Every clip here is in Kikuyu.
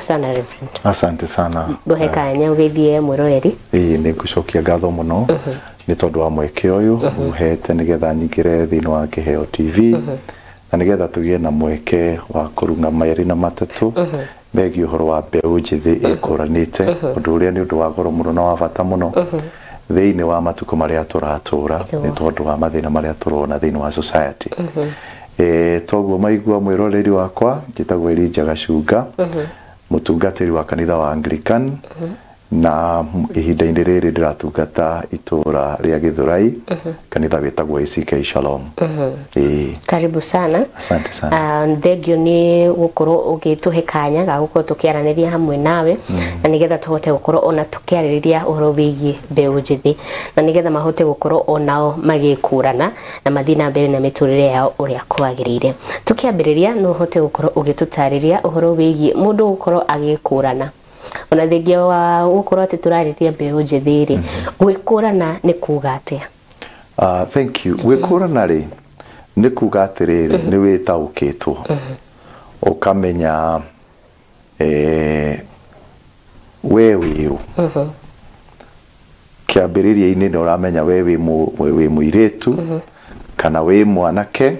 Sana Reverend. Asante sana. Ngũhe kanya ũgeithie mwĩroreri. Ĩĩ, nĩ ngũcokia ngatho mũno nĩ tondũ wa mweke ũyũ ũhete nĩgetha nyingĩre thĩinĩ wa Kĩheo TV na nĩgetha tũgĩe na mweke wa kũrunga merĩ na matatũ megiĩ ũhoro wa mbeũ njĩthĩ ĩkũranĩte, ũndũ ũrĩa nĩ ũndũ wa goro mũno na wa bata mũno thĩinĩ wa matukũ marĩa tũratũra nĩ tondũ wa mathĩna marĩa tũrona thĩinĩ wa society. Toguo maigua mwĩroreri wakwa, njĩtagwo Elijah Gacunga, mũtungatĩri wa kanitha wa Anglican, na ihinda-inĩ rĩrĩ ndĩratungata itũra rĩa Gĩthũrai, kanitha wĩtagwo ACK Shalom. Ĩĩ. Karibu sana. Asante sana. Thengio nĩ gũkorwo ũgĩtũhe kanya ga gũkorwo tũkĩaranĩria hamwe nawe na nĩgetha tũhote gũkorwo ona tũkĩarĩrĩria ũhoro wĩgiĩ mbeũ njĩthĩ na nĩgetha mahote gũkorwo onao magĩkũrana na mathiĩ na mbere na mĩtũrĩre yao ũrĩa kwagĩrĩire. Tũkĩambĩrĩria, no ũhote gũkorwo ũgĩtũtarĩria ũhoro wĩgiĩ mũndũ gũkorwo agĩkũrana, ona thengia wa gũkorwo atĩ tũrarĩria mbeũ njĩthĩ rĩ, gwĩkũrana nĩ kuga atĩa? Thank you. Gwĩkũrana rĩ, nĩ kuga atĩrĩrĩ, nĩ wĩtaũkĩtwo ũkamenya we wĩũ. Kĩambĩrĩria-inĩ nĩ ũramenya we wĩ mũirĩtu kana wĩ mwanake,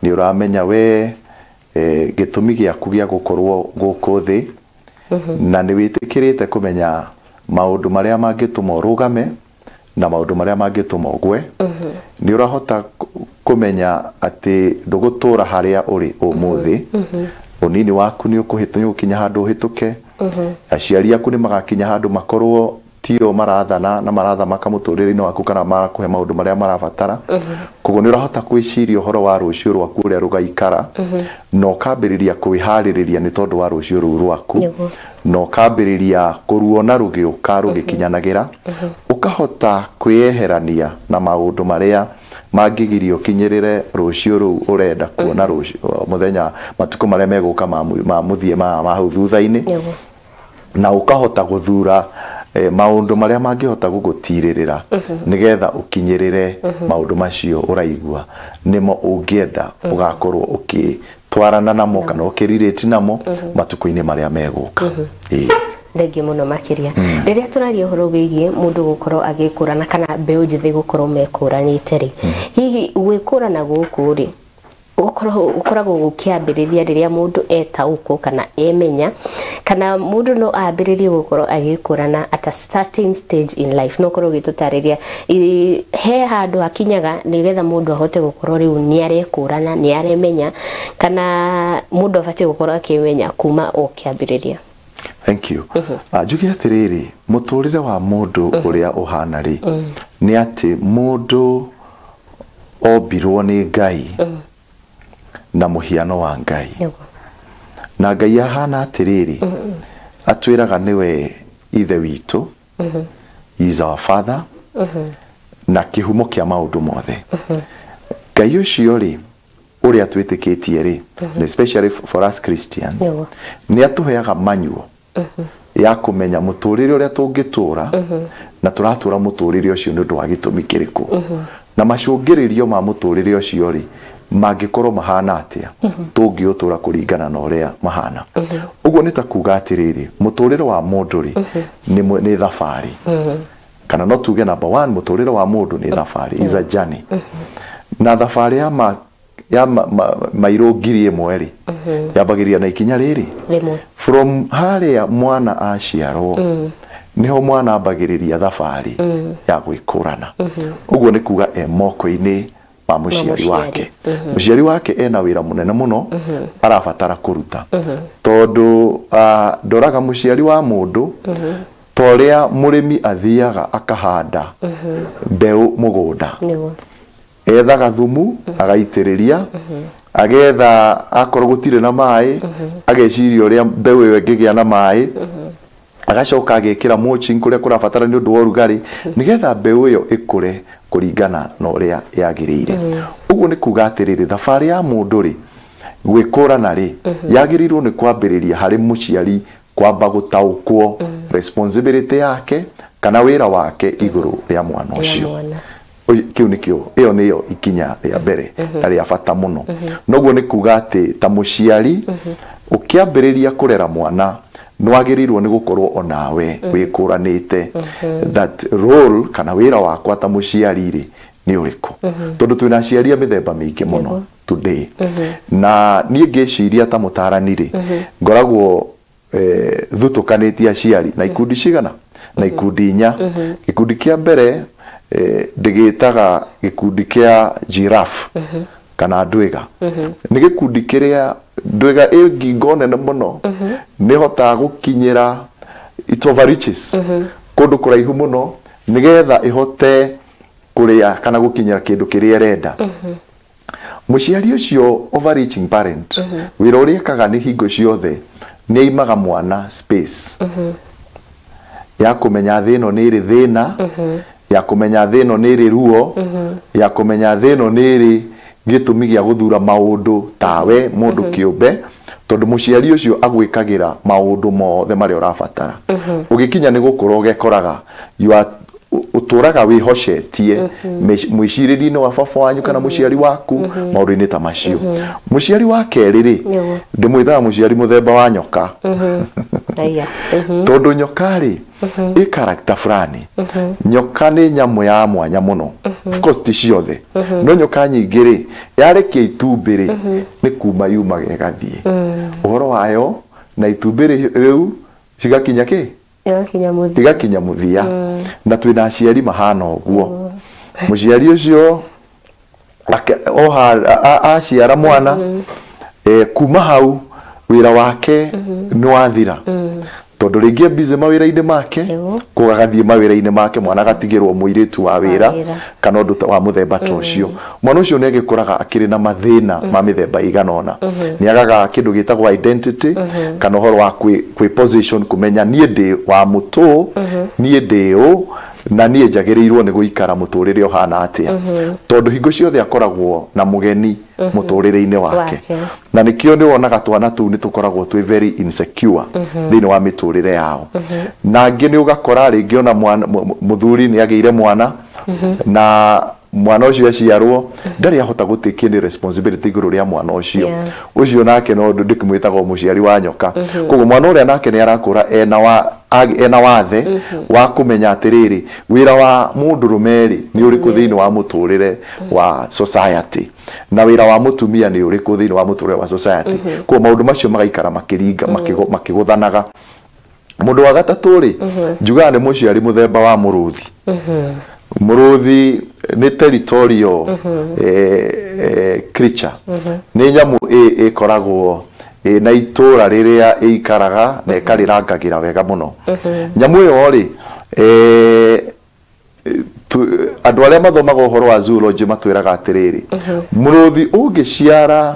nĩ ũramenya we gĩtũmi gĩaku gĩa gũkorwo gũkũ thĩ, na nĩ wĩtĩkĩrĩte kũmenya maũndũ marĩa mangĩtũma ũrũgame na maũndũ marĩa mangĩtũma ũgwe. Nĩ ũrahota kũmenya atĩ ndũgũtũra harĩa ũrĩ ũmũthĩ, ũnini waku nĩ ũgũkinya handũ ũhĩtũke, aciari aku nĩ magakinya handũ makorwo tio marathana na marathamaka mũtũrĩre-inĩ waku kana marakũhe maũndũ marĩa marabatara. Koguo nĩ ũrahota gwĩciria ũhoro wa rũciũ rwaku ũrĩa rũgaikara, na ũkambĩrĩria kwĩharĩrĩria nĩ tondũ wa rũciũ rũu rwaku, na ũkambĩrĩria kũruona rũgĩũka rũgĩkinyanagĩra, ũkahota kwĩyeherania na maũndũ marĩa mangĩgiria ũkinyĩrĩre rũciũ rũu ũrenda kuona rũciũ mũthenya matukũ marĩa megũka ma mũthia ma hau thutha-inĩ, na ũkahota gũthura maũndũ marĩa mangĩhota gũgũtirĩrĩra nĩgetha ũkinyĩrĩre maũndũ macio ũraigua nĩmo ũngĩenda ũgakorwo ũkĩtwarana namo kana ũkĩrirĩti namo matukũ-inĩ marĩa megũka. Ĩĩ. Thengiũ mũno makĩria. Rĩrĩa tũraria ũhoro wĩgiĩ mũndũ gũkorwo agĩkũrana kana mbeũ njĩthĩ gũkorwo mekũranĩte rĩ, hihi gwĩkũrana gũkũ rĩ, gũkoragwo gũkĩambĩrĩria rĩrĩa mũndũ etaũkwo kana emenya, kana mũndũ no ambĩrĩrie gũkorwo agĩkũrana at a certain stage in life? No ũkorwo ũgĩtũtarĩria he handũ hakinyaga nĩgetha mũndũ ahote gũkorwo rĩu nĩ arekũrana, nĩ aremenya, kana mũndũ abatiĩ gũkorwo akĩmenya kuma o kĩambĩrĩria? Thank you. Njuge atĩrĩrĩ, mũtũrĩre wa mũndũ ũrĩa ũhana rĩ, nĩ atĩ mũndũ ombirwo nĩ Ngai na mũhiano wa Ngai. Na Ngai ahana atĩrĩrĩ, atwĩraga nĩwe ithe witũ, he is our father, na kĩhumo kĩa maũndũ mothe. Ngai ũcio rĩ, ũrĩa twĩtĩkĩtie rĩ, especially for us Christians, nĩ atũheaga manual ya kũmenya mũtũrĩre ũrĩa tũngĩtũra, na tũratũra mũtũrĩre ũcio nĩ ũndũ wa gĩtũmi kĩrĩkũ, na macũngĩrĩrio ma mũtũrĩre ũcio rĩ, mangĩkorwo mahana atĩa tũngĩũtũra kũringana na ũrĩa mahana. Ũguo nĩ ta kuga atĩrĩrĩ, mũtũrĩre wa mũndũ rĩ, nĩ thabarĩ, kana no tuge number one, mũtũrĩre wa mũndũ nĩ thabarĩ, is a journey, na thabarĩ ya mairũ 1000 rĩ, yambagĩrĩria na ikinya rĩrĩ rĩmwe. From harĩa mwana aciarwo, niho mwana ambagĩrĩria thabarĩ ya gwĩkũrana. Ũguo nĩ kuga e moko-inĩ ma mũciari wake. Mũciari wake ena wĩra mũnene mũno arabatara kũruta, tondũ ndoraga mũciari wa mũndũ ta ũrĩa mũrĩmi athiaga akahanda mbeũ mũgũnda, ethaga thumu agaitĩrĩria, agetha akorwo gũtirĩ na maĩ ageciria ũrĩa mbeũ ĩyo ĩngĩgĩa na maĩ, agacoka agekĩra mulching kũrĩa kũrabatara nĩ ũndũ wa ũrugarĩ, nĩgetha mbeũ ĩyo ĩkũre kũringana na ũrĩa yagĩrĩire. Ũguo nĩ kuga atĩrĩrĩ, thabarĩ ya mũndũ rĩ, gwĩkũrana rĩ, yagĩrĩirwo nĩ kwambĩrĩria harĩ mũciari kwamba gũtaũkwo responsibility yake kana wĩra wake igũrũ rĩa mwana ũcio. Kĩu nĩkĩo, ĩyo nĩyo ikinya rĩa mbere na rĩa bata mũno. Noguo nĩ kuga atĩ ta mũciari Ũkĩambĩrĩria kũrera mwana nĩwagĩrĩirwo nĩ gũkorwo onawe wĩkũranĩte that role kana wĩra wakwa ta mũciari rĩ nĩ ũrĩkũ, tondũ twĩna aciari a mĩthemba mĩingĩ mũno today. Na niĩ ngĩciria ta mũtarani rĩ, ngoragwo thutũkanĩtie aciari na ikundi cigana na ikundi inya. Gĩkundi kĩa mbere ndĩgĩtaga gĩkundi kĩa giraffe kana ndwiga. Nĩ gĩkundi kĩrĩa ndwiga ĩ ngingo nene mũno, nĩhotaga gũkinyĩra, it overreaches kũndũ kũraihu mũno nĩgetha ĩhote kũrĩa kana gũkinyĩra kĩndũ kĩrĩa ĩrenda. Mũciari ũcio overreaching parent, wĩra ũrĩa ekaga nĩ hingo ciothe nĩ aimaga mwana space ya kũmenya thĩ ĩno nĩ ĩrĩ thĩna, ya kũmenya thĩ ĩno nĩ ĩrĩ ruo, ya kũmenya thĩ ĩno nĩ ĩrĩ gĩtũmi gĩa gũthura maũndũ tawe mũndũ kĩũmbe, tondũ mũciari ũcio agwĩkagĩra maũndũ mothe marĩa ũrabatara. Ũgĩkinya nĩ gũkũra ũgekoraga you are ũtũraga wĩhocetie mwĩcirĩrie-inĩ wa baba wanyu kana mũciari waku maũndũ-inĩ ta macio. Mũciari wa kerĩ rĩ, ndĩmwĩtaga mũciari mũthemba wa nyoka, tondũ nyoka rĩ ĩ character fulani. Nyoka nĩ nyamũ ya mwanya mũno, of course ti ciothe, no nyoka nyingĩ rĩ, yarekia itumbĩ rĩ, nĩ kuma yumaga ĩgathiĩ ũhoro wayo na itumbĩ rĩu cigakinya kĩ igakinya mũthia. Na twĩna aciari mahana ũguo. Mũciari ũcio aciara mwana, kuma hau wĩra wake nĩ wathira, tondũ rĩngĩ busy mawĩra-inĩ make, koguo agathiĩ mawĩra-inĩ make, mwana agatigĩrwo mũirĩtu wa wĩra kana ũndũ wa mũthemba ta ũcio. Mwana ũcio nĩ agĩkũraga akĩrĩ na mathĩna ma mĩthemba ĩigana ũna. Nĩ agaga kĩndũ gĩtagwo identity kana ũhoro wa kwĩ position, kũmenya niĩ ndĩ wa mũtũ, niĩ ndĩ ũ, na niĩ njagĩrĩirwo nĩ gũikara mũtũrĩre ũhana atĩa, tondũ hingo ciothe akoragwo na mũgeni mũtũrĩre-inĩ wake. Na nĩkĩo nĩ wonaga twana tũu nĩ tũkoragwo twĩ very insecure thĩinĩ wa mĩtũrĩre yao. Na angĩ nĩ ũgakora rĩngĩ ona mũthuri nĩ agĩire mwana, na mwana ũcio aciarwo ndarĩ ahota gũtake any responsibility igũrũ rĩa mwana ũcio. Ũcio nake no ndĩkĩmwĩtaga mũciari wa nyoka. Koguo mwana ũrĩa nake nĩ arakũra ena wathe wa kũmenya atĩrĩrĩ, wĩra wa mũndũrũme rĩ nĩ ũrĩkũ thĩinĩ wa mũtũrĩre wa society, na wĩra wa mũtumia nĩ ũrĩkũ thĩinĩ wa mũtũrĩre wa society. Koguo maũndũ macio magaikara makĩringa makĩgũthanaga. Mũndũ wa gatatũ rĩ, njugaga nĩ mũciari mũthemba wa mũrũthi. Mũrũthi nĩ territorial creature, nĩ nyamũ ĩkoragwo na itũra rĩrĩa ĩikaraga na ĩkarĩrangagĩra wega mũno. Nyamũ ĩyo rĩ, andũ arĩa mathomaga ũhoro wa zoology matwĩraga atĩrĩrĩ, mũrũthi ũngĩciara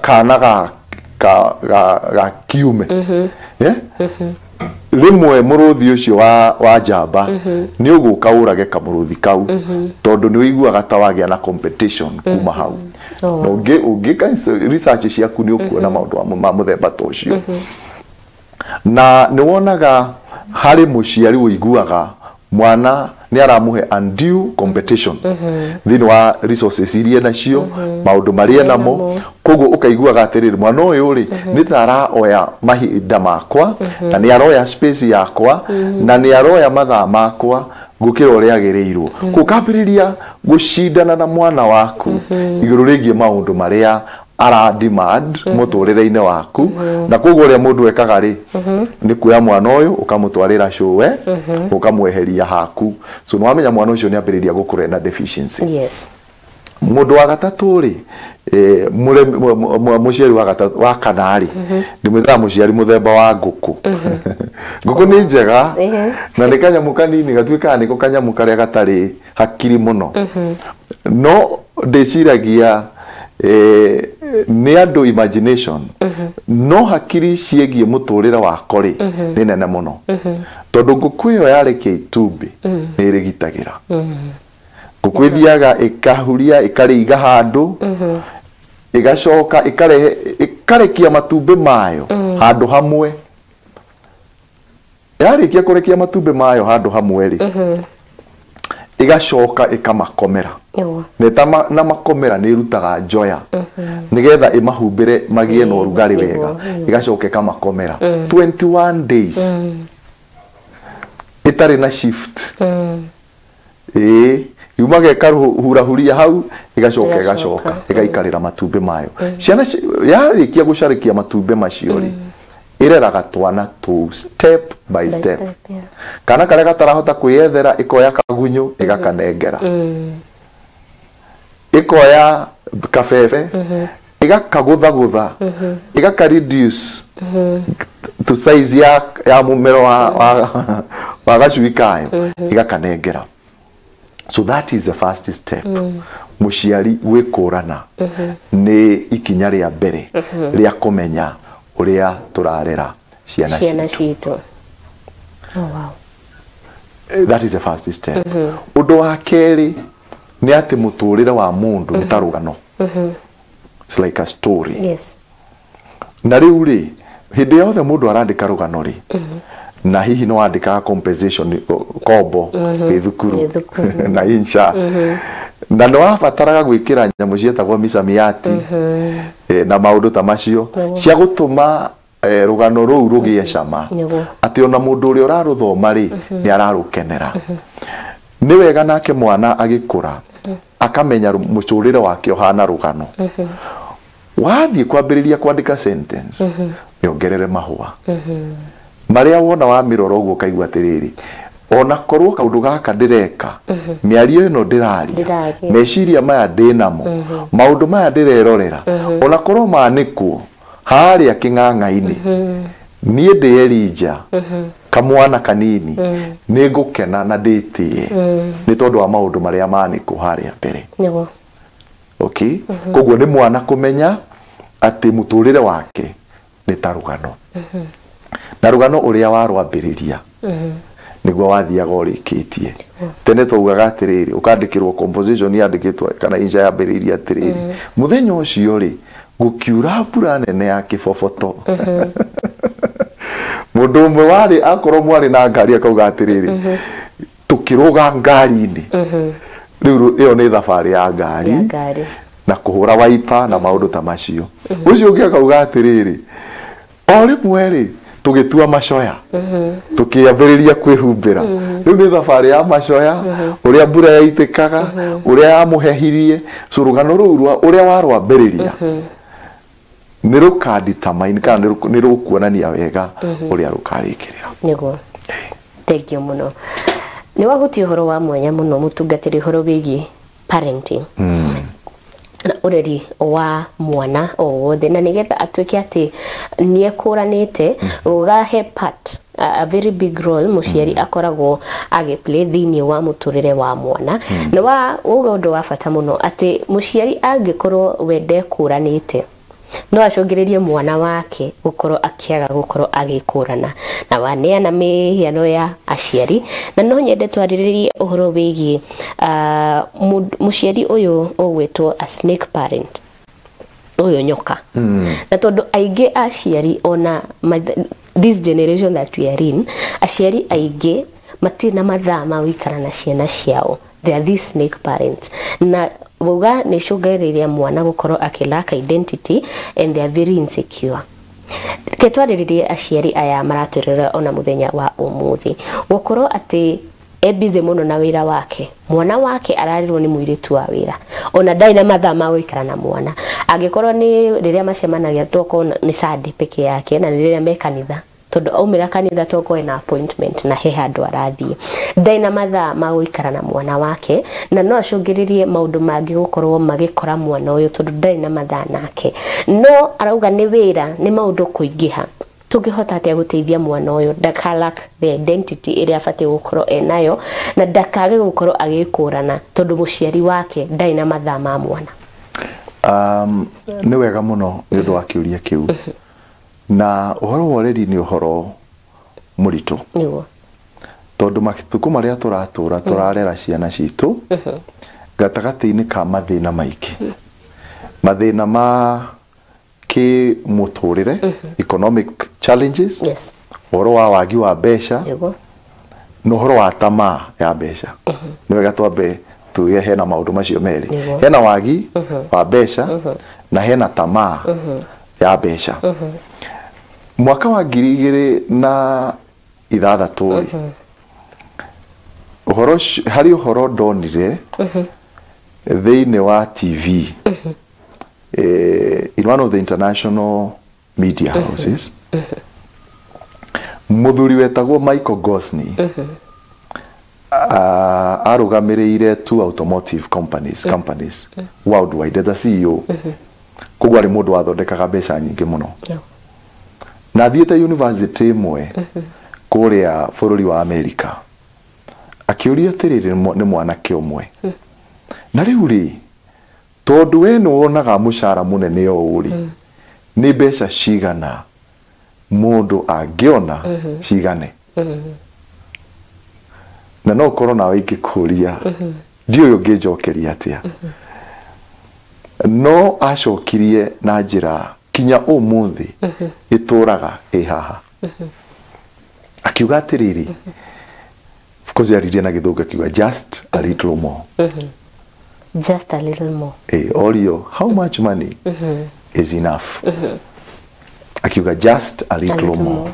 kana ga kiume, rĩmwe mũrũthi ũcio wa njamba nĩ ũgũka ũrage kamũrũthi kau, tondũ nĩ ũiguaga ta wagĩa na competition kuma hau. Na ũngĩka research ciaku nĩ ũkuona maũndũ ma mũthemba ta ũcio. Na nĩ wonaga harĩ mũciari ũiguaga mwana nĩ aramũhe undue competition thĩinĩ wa resources iria nacio, maũndũ marĩa namo. Koguo ũkaiguaga atĩrĩrĩ, mwana ũyũ rĩ nĩ ta aroya mahinda makwa, na nĩ aroya space yakwa, na nĩ aroya mathaa makwa gũkĩra ũrĩa agĩrĩirwo. Koguo ũkambĩrĩria gũcindana na mwana waku igũrũ rĩgiĩ maũndũ marĩa ara demand mũtũrĩre-inĩ waku. Na koguo ũrĩa mũndũ ekaga rĩ, nĩ kuoya mwana ũyũ ũkamũtwarĩra cũwe, ũkamweheria haku. So nĩ wamenya mwana ũcio nĩ ambĩrĩria gũkũra ena deficiency. Mũndũ wa gatatũ rĩ, mũciari wa kana rĩ, ndĩmwĩtaga mũciari mũthemba wa ngũkũ. Ngũkũ nĩ njega na nĩ kanyamũ kanini gatuĩkaga nĩko kanyamũ karĩa gatarĩ hakiri mũno, no ndĩciragia nĩ andũ imagination, no hakiri ciĩgiĩ mũtũrĩre wako rĩ nĩ nene mũno, tondũ ngũkũ ĩyo yarekia itumbĩ nĩ ĩrĩgitagĩra. Ngũkũ ĩthiaga ĩkahuria ĩkarĩiga handũ, ĩgacoka ĩkarehe ĩkarekia matumbĩ mayo handũ hamwe. Yarĩkia kũrekia matumbĩ mayo handũ hamwe rĩ, ĩgacoka ĩkamakomera. Na makomera nĩ ĩrutaga njoya. Nigetha imahumbire magie na ũrugarĩ wega, igacoka ĩkamakomera 21 days ĩtarĩ na shift. Ĩĩ, yumaga ĩkarahurahuria hau, ĩgacoka ĩgacoka ĩgaikarĩra matumbĩ mayo. Ciana yarĩkia gũcarĩkia matumbĩ macio rĩ, ĩreraga twana tũu step by step. Kana karĩa gatarahota kwĩyethera, ĩkoya kagunyũ ĩgakanengera, ĩkoya kabebe ĩgakagũthagũtha, ĩgaka reduce to size ya mũmero wa gacui kayo, ĩgakanengera. So that is the first step. Mũciari gwĩkũrana nĩ ikinya rĩa mbere rĩa kũmenya ũrĩa tũrarera ciana citũ. Oh, wow. That is the first step. Ũndũ wa kerĩ nĩ atĩ mũtũrĩre wa mũndũ nĩ ta rũgano. It's like a story. Yes. Na rĩu rĩ, hĩndĩ yothe mũndũ arandĩka rũgano rĩ, na hihi no wandĩkaga compensation kombo gĩ thukuru na insha, na nĩ wabataraga gwĩkĩra nyamũ cietagwo misamiati na maũndũ ta macio cia gũtũma rũgano rũu rũgĩe cama, atĩ ona mũndũ ũrĩa ũrarũthoma rĩ nĩ ararũkenera. Nĩ wega nake mwana agĩkũra akamenya mũtũrĩre wake ũhana rũgano. Wathiĩ kwambĩrĩria kwandĩka sentence, mĩongerere mahũa marĩa wona wa mĩrora ũguo ũkaigua atĩrĩrĩ, ona korwo kaũndũ gaka ndĩreka, mĩario ĩno ndĩraria, meciria maya ndĩnamo, maũndũ maya ndĩrerorera, ona korwo manĩkwo harĩa kĩng'ang'a-inĩ, niĩ ndĩ Elijah kamwana kanini, nĩ ngũkena na ndĩtĩe nĩ tondũ wa maũndũ marĩa manĩkwo harĩa mbere. Okay? Koguo nĩ mwana kũmenya atĩ mũtũrĩre wake nĩ ta rũgano. Na rũgano ũrĩa warwambĩrĩria nĩguo wathiaga ũrĩkĩtie. Tene twaugaga atĩrĩrĩ, ũkandĩkĩrwo composition yandĩkĩtwo kana insha yambĩrĩirie atĩrĩrĩ, mũthenya ũcio rĩ gũkiura mbura nene ya kĩboboto. Mũndũ ũmwe warĩ akorwo mwarĩ na ngari akauga atĩrĩrĩ, tũkĩrũga ngari-inĩ. Rĩu ĩyo nĩ thabarĩ ya ngari na kũhũra waipa na maũndũ ta macio. Ũcio ũngĩ akauga atĩrĩrĩ, o rĩmwe rĩ tũgĩtua macoya, tũkĩambĩrĩria kwĩhumbĩra. Rĩu nĩ thabarĩ ya macoya, ũrĩa mbura yaitĩkaga, ũrĩa yamũhehirie. So rũgano rũu ũrĩa warwambĩrĩria nĩ rũkanditamine kana nĩ rũkuonania wega ũrĩa rũkarĩkĩrĩra. Nĩguo. Thank you mũno. Nĩ wahutia ũhoro wa mwanya mũno mũtungatĩri, ũhoro wĩgiĩ parenting na ũreri wa mwana o wothe, na nĩgetha atuĩke atĩ nĩ ekũranĩte, ũgahe part a very big role mũciari akoragwo agĩplay thĩinĩ wa mũtũrĩre wa mwana. Na wa uga ũndũ wa bata mũno atĩ mũciari angĩkorwo we ndekũranĩte, no acũngĩrĩrie mwana wake gũkorwo akĩaga gũkorwo agĩkũrana. Na waneana mĩhiano ya aciari, na no nyende twarĩrĩrie ũhoro wĩgiĩ mũciari ũyũ ũgwĩtwo a snake parent, ũyũ nyoka. Na tondũ aingĩ aciari ona this generation that we are in, aciari aingĩ matirĩ na mathaa ma gũikara na ciana ciao. They are these snake parents. Na wauga nĩ icũngagĩrĩria mwana gũkorwo akĩ lack identity and they are very insecure. Reke twarĩrĩrie aciari aya maratwĩrora ona mũthenya wa ũmũthĩ, gũkorwo atĩ e busy mũno na wĩra wake, mwana wake ararĩrwo nĩ mũirĩtu wa wĩra, ona ndarĩ na mathaa ma gũikara na mwana. Angĩkorwo nĩ rĩrĩa macemanagia tokorwo nĩ Sunday peke yake, na nĩ rĩrĩa me kanitha, tondũ aumĩra kanitha tokorwo ena appointment na he handũ arathiĩ, ndarĩ na mathaa ma gũikara na mwana wake, na no acũngĩrĩrie maũndũ mangĩ gũkorwo magĩkora mwana ũyũ tondũ ndarĩ na mathaa nake. No arauga nĩ wĩra, nĩ maũndũ kũingĩha. Tũngĩhota atĩa gũteithia mwana ũyũ ndaka lack the identity ĩrĩa abatiĩ gũkorwo enayo, na ndakage gũkorwo agĩkũrana tondũ mũciari wake ndarĩ na mathaa ma mwana? Nĩ wega mũno nĩ ũndũ wa kĩũria kĩu. Na ũhoro wa ũreri nĩ ũhoro mũritũ. Nĩguo. Tondũ matukũ marĩa tũratũra tũrarera ciana citũ gatagatĩ-inĩ ka mathĩna maingĩ. Mathĩna ma kĩmũtũrĩre, economic challenges, Yes. ũhoro wa wagi wa mbeca, Nĩguo. na ũhoro wa tamaa ya mbeca. Nĩ wega twambe tuge hena maũndũ macio merĩ. Nĩguo. Hena wagi wa mbeca Na hena tamaa ya mbeca. Mwaka wa 2006 rĩ, ũhoro harĩ ũhoro ndonire thĩinĩ wa TV, in one of the international media houses, mũthuri wetagwo Michael Gosney arũgamĩrĩire two automotive companies worldwide as a CEO. Koguo arĩ mũndũ wathondekaga mbeca nyingĩ mũno. Na athiĩte university ĩmwe kũrĩa bũrũri wa America, akĩũria atĩrĩrĩ nĩ mwanake ũmwe, na rĩu rĩ, tondũ we nĩ wonaga mũcara mũnene ũũ rĩ, nĩ mbeca cigana mũndũ angĩona cigane? Na no ũkorwo nawe ingĩkũria, ndiũĩ ũngĩnjokeria atĩa, no acokirie na njĩra kinya ũmũthĩ ĩtũraga ĩ haha. Akiuga atĩrĩrĩ, of course yaririe na Gĩthũngũ, akiuga, "Just a little more." Just a little more. Orio, "How much money is enough?" Akiuga, "Just a little, A little more." more.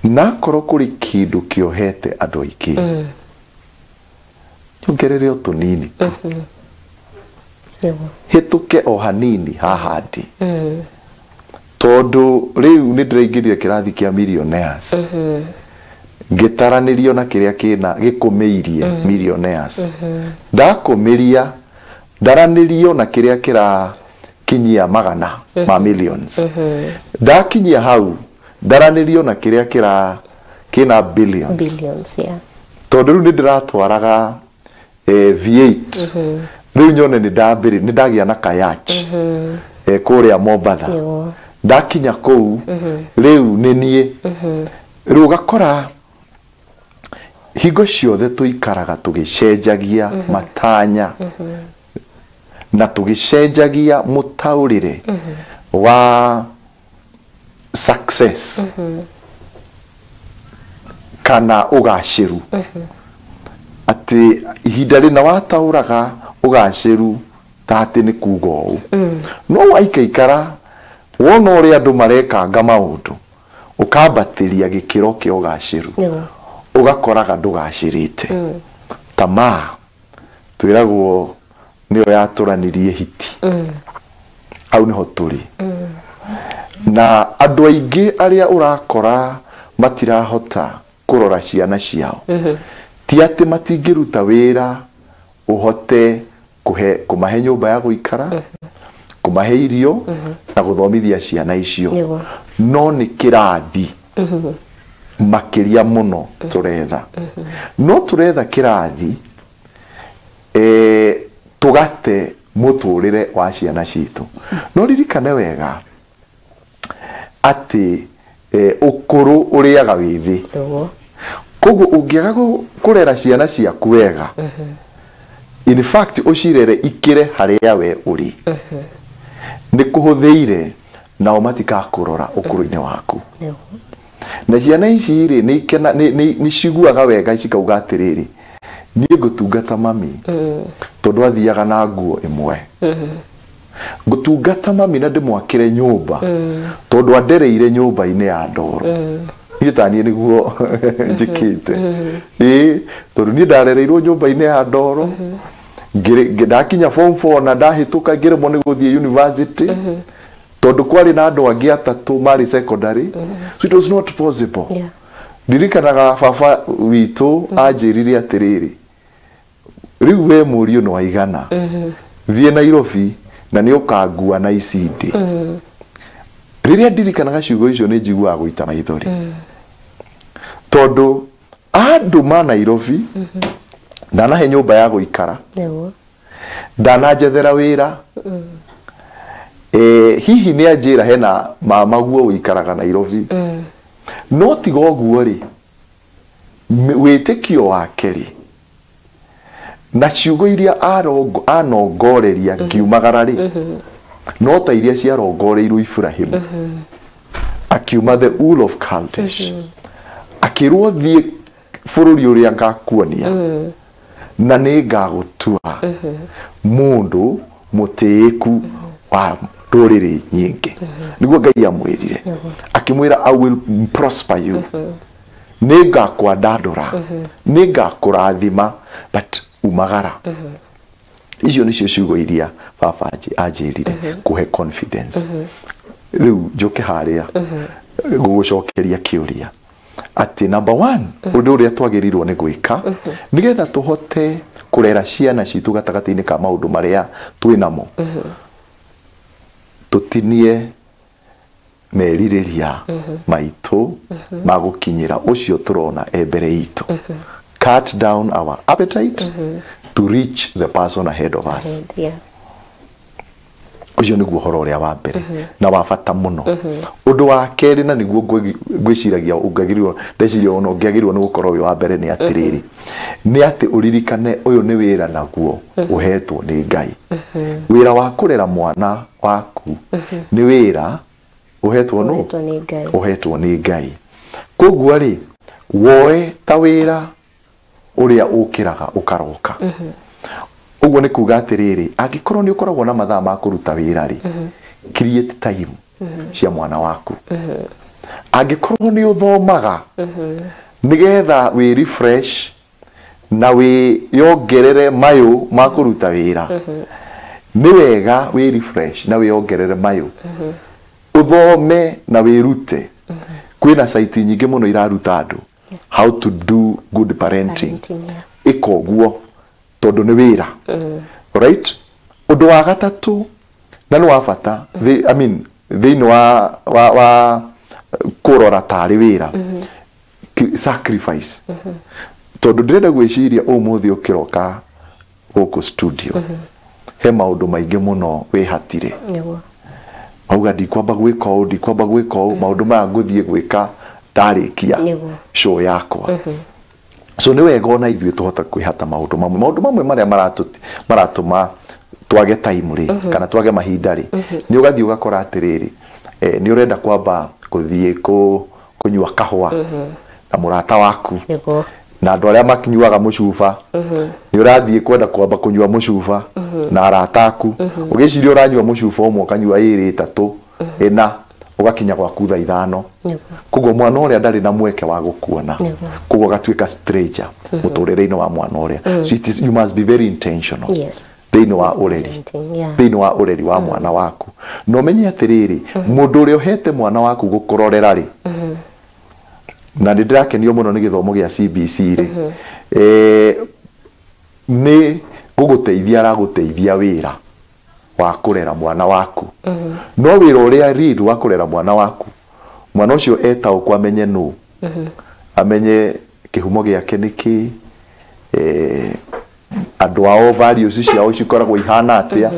Na korwo kũrĩ kĩndũ kĩohete andũ aingĩ, nyongerere o tũnini tu, hĩtũke o hanini haha ndĩ, tondũ rĩu nĩ ndĩraingĩrire kĩrathi kĩa millionaires, ngĩtaranĩrio na kĩrĩa kĩna gĩkũmĩirie millionaires, ndakũmĩria ndaranĩrio na kĩrĩa kĩrakinyia magana ma millions, ndakinyia hau ndaranĩrio na kĩrĩa kĩra kĩna billions. Billions, yeah. Tondũ rĩu nĩ ndĩratwaraga V8, rĩu nyone nĩ ndambĩrĩ nĩ ndagĩa na kayach kũrĩa Mombatha. Ndakinya kũu rĩu nĩ niĩ rĩu ũgakora hingo ciothe tũikaraga tũgĩcenjagia matanya na tũgĩcenjagia mũtaũrĩre wa success kana ũgacĩru, atĩ ihinda rĩna wataũraga ũgacĩru ta atĩ nĩ kuga ũũ, no waikaikara wona ũrĩa andũ marekanga maũndũ, ũkambatĩria gĩkĩro kĩa ũgacĩru, ũgakoraga ndũgacĩrĩte. Tamaa twĩragwo nĩyo yatũranirie hiti. Hau nĩho tũrĩ na andũ aingĩ arĩa ũrakora matirahota kũrora ciana ciao, ti atĩ matingĩruta wĩra ũhote kũhe kũmahe nyũmba ya gũikara, kũmahe irio na gũthomithia ciana icio, no nĩ kĩrathi makĩria mũno tũretha, no tũretha kĩrathi tũgate mũtũrĩre wa ciana citũ. No ririkane wega atĩ ũkũrũ ũrĩaga wĩthĩ. Koguo ũngĩaga kũrera ciana ciaku wega, in fact ũcirere ikĩre harĩa we ũrĩ, nĩ kũhũthĩire nao matikakũrora ũkũrũ-inĩ waku. Na ciana ici rĩ, nĩ ikena nĩ ciguaga wega cikauga atĩrĩrĩ, niĩ ngũtungata mami tondũ athiaga na nguo ĩmwe, ngũtungata mami na ndĩmwakĩre nyũmba tondũ andereire nyũmba-inĩ ya ndoro. Niĩ taniĩ nĩguo njĩkĩte, ĩĩ, tondũ niĩ ndarereirwo nyũmba-inĩ ya ndoro. Ndakinya form 4 na ndahĩtũka, ngĩremwo nĩ gũthiĩ university tondũ kwarĩ na andũ angĩ atatũ marĩ secondary, so it was not possible. Ndirikanaga baba witũ anjĩrire atĩrĩrĩ, rĩu we mũriũ nĩ waigana, thiĩ Nairobi na nĩ ũkangua na icindĩ. Rĩrĩa ndirikanaga ciugo icio nĩ njiguaga gũita maithori, tondũ andũ ma Nairobi ndanahe nyũmba ya gũikara, ndananjethera wĩra, hihi nĩ anjĩra hena mama guo ũikaraga Nairobi, no tiga ũguo rĩ, wĩtĩkio wake rĩ na ciugo iria anongoreria ngiumagara rĩ, no ta iria ciarongoreirwo Ibrahimu akiuma the Ur of Chaldees, akĩrwo thiĩ bũrũri ũrĩa ngakuonia na nĩ ngagũtua mũndũ mũtĩĩku wa ndũrĩrĩ nyingĩ. Nĩguo Ngai amwĩrire, akĩmwĩra I will prosper you, nĩngakwandandũra, nĩngakũrathima, but umagara. Icio nĩcio ciugo iria baba anjĩrire kũhe confidence. Rĩu njoke harĩa gũgũcokeria kĩũria atĩ number 1, ũndũ ũrĩa twagĩrĩirwo nĩ gwĩka nĩgetha tũhote kũrera ciana citũ gatagatĩ-inĩ ka maũndũ marĩa twĩ namo, tũtinie merirĩria maitũ ma gũkinyĩra ũcio tũrona e mbere itũ. Cut down our appetite to reach the person ahead of us. Ũcio nĩguo ũhoro ũrĩa wa mbere na wa bata mũno. Ũndũ wa kerĩ, na nĩguo ngwĩciragia ũngĩagĩrĩirwo, ndeciria ona ũngĩagĩrĩirwo nĩ gũkorwo wĩ wa mbere, nĩ atĩrĩrĩ, nĩ atĩ ũririkane ũyũ nĩ wĩra naguo ũhetwo nĩ Ngai. Wĩra wa kũrera mwana waku nĩ wĩra ũhetwo nũ? Ũhetwo nĩ Ngai. Koguo rĩ, woe ta wĩra ũrĩa ũkĩraga ũkaroka. Ũguo nĩ kuga atĩrĩrĩ, angĩkorwo nĩ ũkoragwo na mathaa ma kũruta wĩra rĩ, create time cia mwana waku. Angĩkorwo nĩ ũthomaga nĩgetha wĩ refresh na wĩyongerere mayũ ma kũruta wĩra, nĩ wega wĩ refresh na wĩyongerere mayũ, ũthome na wĩrute. Kwĩna site nyingĩ mũno iraruta andũ how to do good parenting. Ĩka ũguo tondũ nĩ wĩra. Right? Ũndũ wa gatatũ na nĩ wa bata, I mean thĩinĩ wa kũrora tarĩ wĩra, sacrifice. Tondũ ndĩrenda gwĩciria ũmũthĩ ũkĩroka gũkũ studio, he maũndũ maingĩ mũno wĩhatire. Auga ndikwamba gwĩka ũũ, ndikwamba gwĩka ũũ, maũndũ maya ngũthiĩ gwĩka ndarĩkia show yakwa. So nĩ wega ona ithuĩ tũhota kwĩhata maũndũ mamwe. Maũndũ mamwe marĩa maratũma twage time rĩ, kana twage mahinda rĩ, nĩ ũgathiĩ ũgakora atĩrĩrĩ, nĩ ũrenda kwamba gũthiĩ kũnyua kahũa na mũrata waku, na andũ arĩa makinyuaga mũcuba, nĩ ũrathiĩ kwenda kwamba kũnyua mũcuba na arata aku, ũgĩciria ũranyua mũcuba ũmwe ũkanyua ĩrĩ ĩtatũ ĩna, ũgakinya gwaku thaa 5. Koguo mwana ũrĩa ndarĩ na mweke wa gũkuona, koguo agatuĩka stranger mũtũrĩre-inĩ wa mwana ũrĩa. So you must be very intentional thĩinĩ wa ũreri, thĩinĩ wa ũreri wa mwana waku. Na ũmenye atĩrĩrĩ, mũndũ ũrĩa ũhete mwana waku gũkũrorera rĩ, na nĩ ndĩrakenio mũno nĩ gĩthomo gĩa CBC rĩ, nĩ gũgũteithia aragũteithia wĩra wa kũrera mwana waku. No wĩra ũrĩa real wa kũrera mwana waku, mwana ũcio etaũkwo amenye nũ, amenye kĩhumo gĩake nĩ kĩ, andũ ao values ciao cikoragwo ihana atĩa.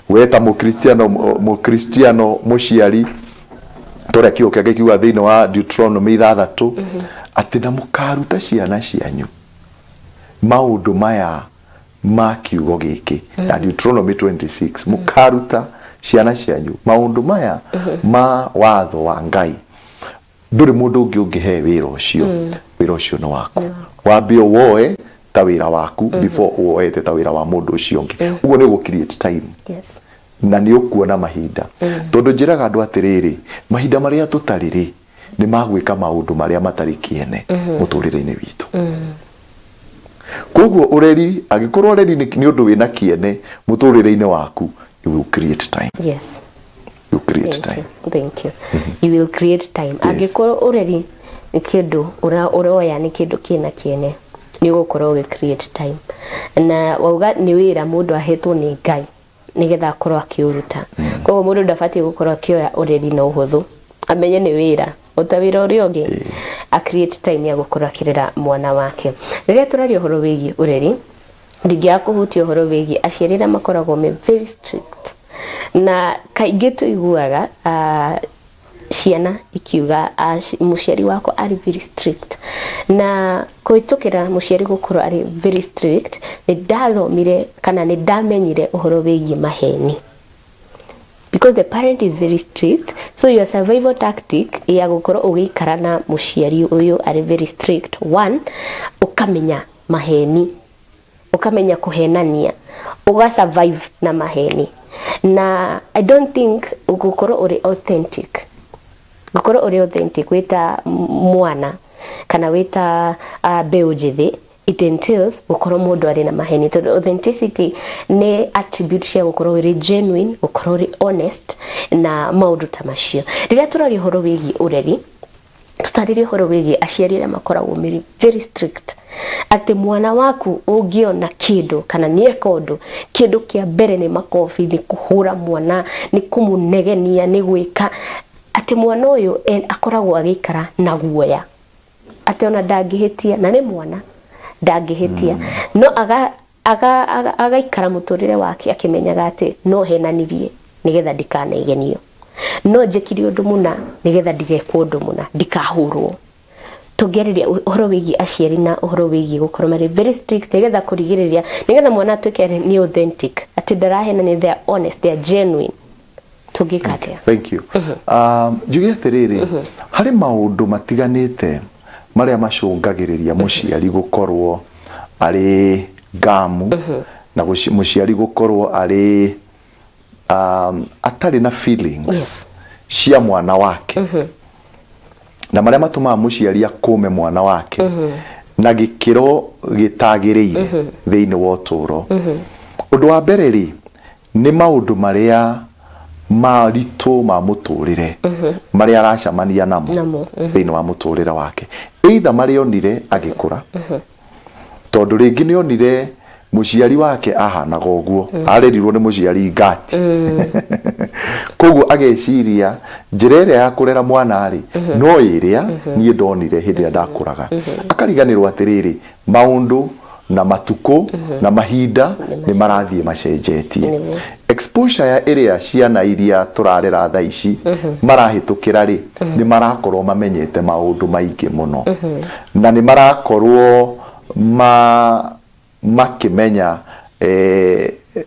We ta mũkristiano mũciari, tũrĩa kiugo kĩake kiuga thĩinĩ wa Deuteronomy 6 atĩ na mũkaruta ciana cianyu maũndũ maya ma kiugo gĩkĩ, na Deuteronomy 26 mũkaruta ciana cianyu maũndũ maya ma watho wa Ngai. Ndũrĩ mũndũ ũngĩ ũngĩhe wĩra ũcio, wĩra ũcio nĩ waku. Wambe woe ta wĩra waku before woete ta wĩra wa mũndũ ũcio ũngĩ. Ũguo nĩ ũgũ create time. Na nĩ ũkuona mahinda. Tondũ njĩraga andũ atĩrĩrĩ, mahinda marĩa tũtarĩ rĩ, nĩ magwĩka maũndũ marĩa matarĩ kĩene mũtũrĩre-inĩ witũ. Koguo ũreri, angĩkorwo ũreri nĩ ũndũ wĩna kĩene mũtũrĩre-inĩ waku, you will create time. Yes. You create time. Thank you. You will create time. Angĩkorwo ũreri nĩ kĩndũ ũroya nĩ kĩndũ kĩna kĩene, nĩ ũgũkorwo ũgĩ create time. Na wauga nĩ wĩra mũndũ ahetwo nĩ Ngai nĩgetha akorwo akĩũruta. Koguo mũndũ ndabatiĩ gũkorwo akĩoya ũreri na ũhũthũ, amenye nĩ wĩra o ta wĩra ũrĩa ũngĩ, a create time ya gũkorwo akĩrera mwana wake. Rĩrĩa tũraria ũhoro wĩgiĩ ũreri, ndingĩaga kũhutia ũhoro wĩgiĩ aciari arĩa makoragwo me very strict. Na kaingĩ tũiguaga ciana ikiuga mũciari wakwa arĩ very strict. Na kũhĩtũkĩra mũciari gũkorwo arĩ very strict, nĩ ndathomire kana nĩ ndamenyire ũhoro wĩgiĩ maheni. Because the parent is very strict, so your survival tactic ya gũkorwo ũgĩikara na mũciari ũyũ arĩ very strict, one, ũkamenya maheni, ũkamenya kũhenania, ũga survive na maheni. Na I don't think gũkorwo ũrĩ authentic, gũkorwo ũrĩ authentic wĩta mwana kana wĩta mbeũ njĩthĩ, it entails gũkorwo mũndũ arĩ na maheni, tondũ authenticity nĩ attribute cia gũkorwo ũrĩ genuine, gũkorwo ũrĩ honest na maũndũ ta macio. Rĩrĩa tũraria ũhoro wĩgiĩ ũreri, tũtarĩrie ũhoro wĩgiĩ aciari arĩa makoragwo marĩ very strict, atĩ mwana waku ũngĩona kĩndũ kana nĩeka ũndũ, kĩndũ kĩa mbere nĩ makobi, nĩ kũhũra mwana, nĩ kũmũnegenia, nĩ gwĩka atĩ mwana ũyũ akoragwo agĩikara na guoya atĩ ona ndangĩhĩtia, na nĩ mwana ndangĩhĩtia, no agaikara mũtũrĩre wake akĩmenyaga atĩ no henanirie nĩgetha ndikanageganio, no njĩkire ũndũ mũna nĩgetha ndigekwo ũndũ mũna, ndikahũrwo. Tũngĩarĩria ũhoro wĩgiĩ aciari na ũhoro wĩgiĩ gũkorwo marĩ very strict nĩgetha kũrigĩrĩria, nĩgetha mwana atuĩke nĩ authentic, atĩ ndarahenania, they are honest, they are genuine, tũngĩka atĩa? Thank you. Njuge atĩrĩrĩ, harĩ maũndũ matiganĩte marĩa macũngagĩrĩria mũciari gũkorwo arĩ ngamu na mũciari gũkorwo arĩ atarĩ na feelings cia mwana wake, na marĩa matũmaga mũciari akũme mwana wake na gĩkĩro gĩtagĩrĩire thĩinĩ wa ũtũũro. Ũndũ wa mbere rĩ, nĩ maũndũ marĩa maritũ ma mũtũrĩre marĩa aracemania namo Namo, thĩinĩ wa mũtũrĩre wake, either marĩa onire agĩkũra, tondũ rĩngĩ nĩ onire mũciari wake ahanaga ũguo, arerirwo nĩ mũciari ngati, koguo ageciria njĩra ĩrĩa ya kũrera mwana rĩ no ĩrĩa niĩ ndonire hĩndĩ ĩrĩa ndakũraga. Akariganĩrwo atĩrĩrĩ, maũndũ na matukũ na mahinda nĩ marathiĩ macenjetie. Exposure ya ĩrĩa ciana iria tũrarera thaa ici marahĩtũkĩra rĩ, nĩ marakorwo mamenyete maũndũ maingĩ mũno, na nĩ marakorwo makĩmenya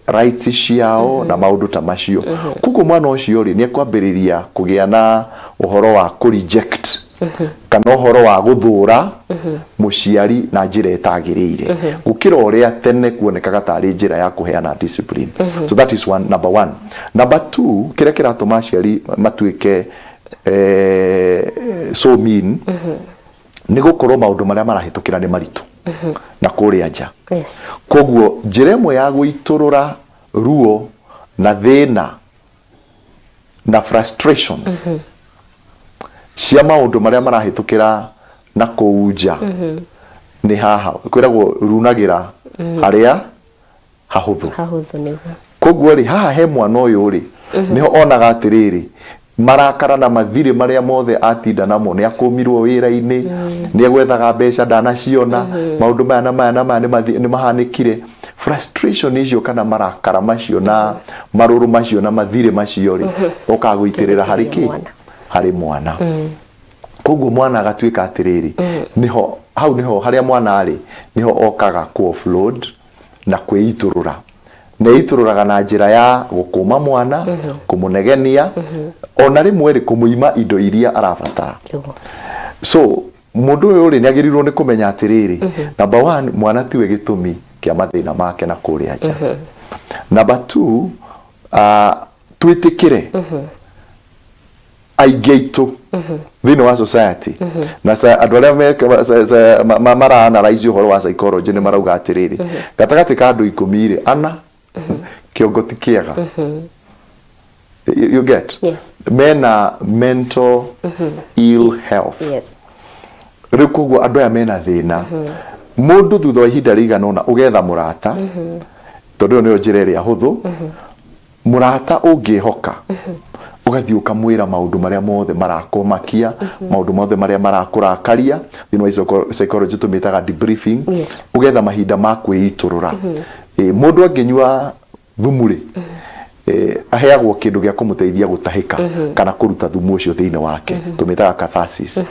rights ciao na maũndũ ta macio. Koguo mwana ũcio rĩ, nĩ ekwambĩrĩria kũgĩa na ũhoro wa kũ reject kana ũhoro wa gũthũra mũciari na njĩra ĩtagĩrĩire gũkĩra ũrĩa tene kuonekaga tarĩ njĩra ya kũheana discipline. So that is one, number one. Number two, kĩrĩa kĩratũma aciari matuĩke so mean nĩ gũkorwo maũndũ marĩa marahĩtũkĩra nĩ maritũ na kũrĩa nja. Koguo njĩra ĩmwe ya gũitũrũra ruo na thĩna na frustrations cia maũndũ marĩa marahĩtũkĩra na kũu nja nĩ haha kwĩragwo runagĩra harĩa hahũthũ. Hahũthũ, nĩguo. Koguo rĩ, haha he mwana ũyũ rĩ, nĩho onaga atĩrĩrĩ, marakara na mathirĩ marĩa mothe atinda namo, nĩ akũmirwo wĩra-inĩ, nĩ egwethaga mbeca ndanaciona, maũndũ maya na maya na maya nĩ mahanĩkire. Frustration icio kana marakara macio na marũrũ macio na mathirĩ macio rĩ, okaga gũitĩrĩra harĩ kĩ? Mwana. Harĩ mwana. Koguo mwana agatuĩka atĩrĩrĩ, nĩho hau nĩho harĩa mwana arĩ nĩho okaga ku offload na kwĩitũrũra, na ĩitũrũraga na njĩra ya gũkũma mwana, kũmũnegenia, ona rĩmwe rĩ kũmũima indo iria arabatara. So mũndũ ũyũ rĩ, nĩ agĩrĩirwo nĩ kũmenya atĩrĩrĩ, number one, mwana tiwe gĩtũmi kĩa mathĩna make na kũrĩa nja. Number two, twĩtĩkĩre aingĩ aitũ thĩinĩ wa society na andũ arĩa mara analyze ũhoro wa psychology nĩ marauga atĩrĩrĩ, gatagatĩ ka andũ 10 rĩ, ana kĩongo ti kĩega. You get? Yes. Mena mental ill health. Rĩu koguo andũ aya mena thĩna, mũndũ thutha wa ihinda rĩigana ũna ũgetha mũrata, tondũ ĩyo nĩyo njĩra ĩrĩa hũthũ, mũrata ũngĩhoka, ũgathiĩ ũkamwĩra maũndũ marĩa mothe marakũmakia, maũndũ mothe marĩa marakũrakaria. Thĩinĩ wa psychology tũmĩtaga debriefing. Ũgetha mahinda ma kwĩitũrũra. Mũndũ angĩnyua thumu rĩ, aheagwo kĩndũ gĩa kũmũteithia gũtahĩka kana kũruta thumu ũcio thĩinĩ wake, tũmĩtaga catharsis.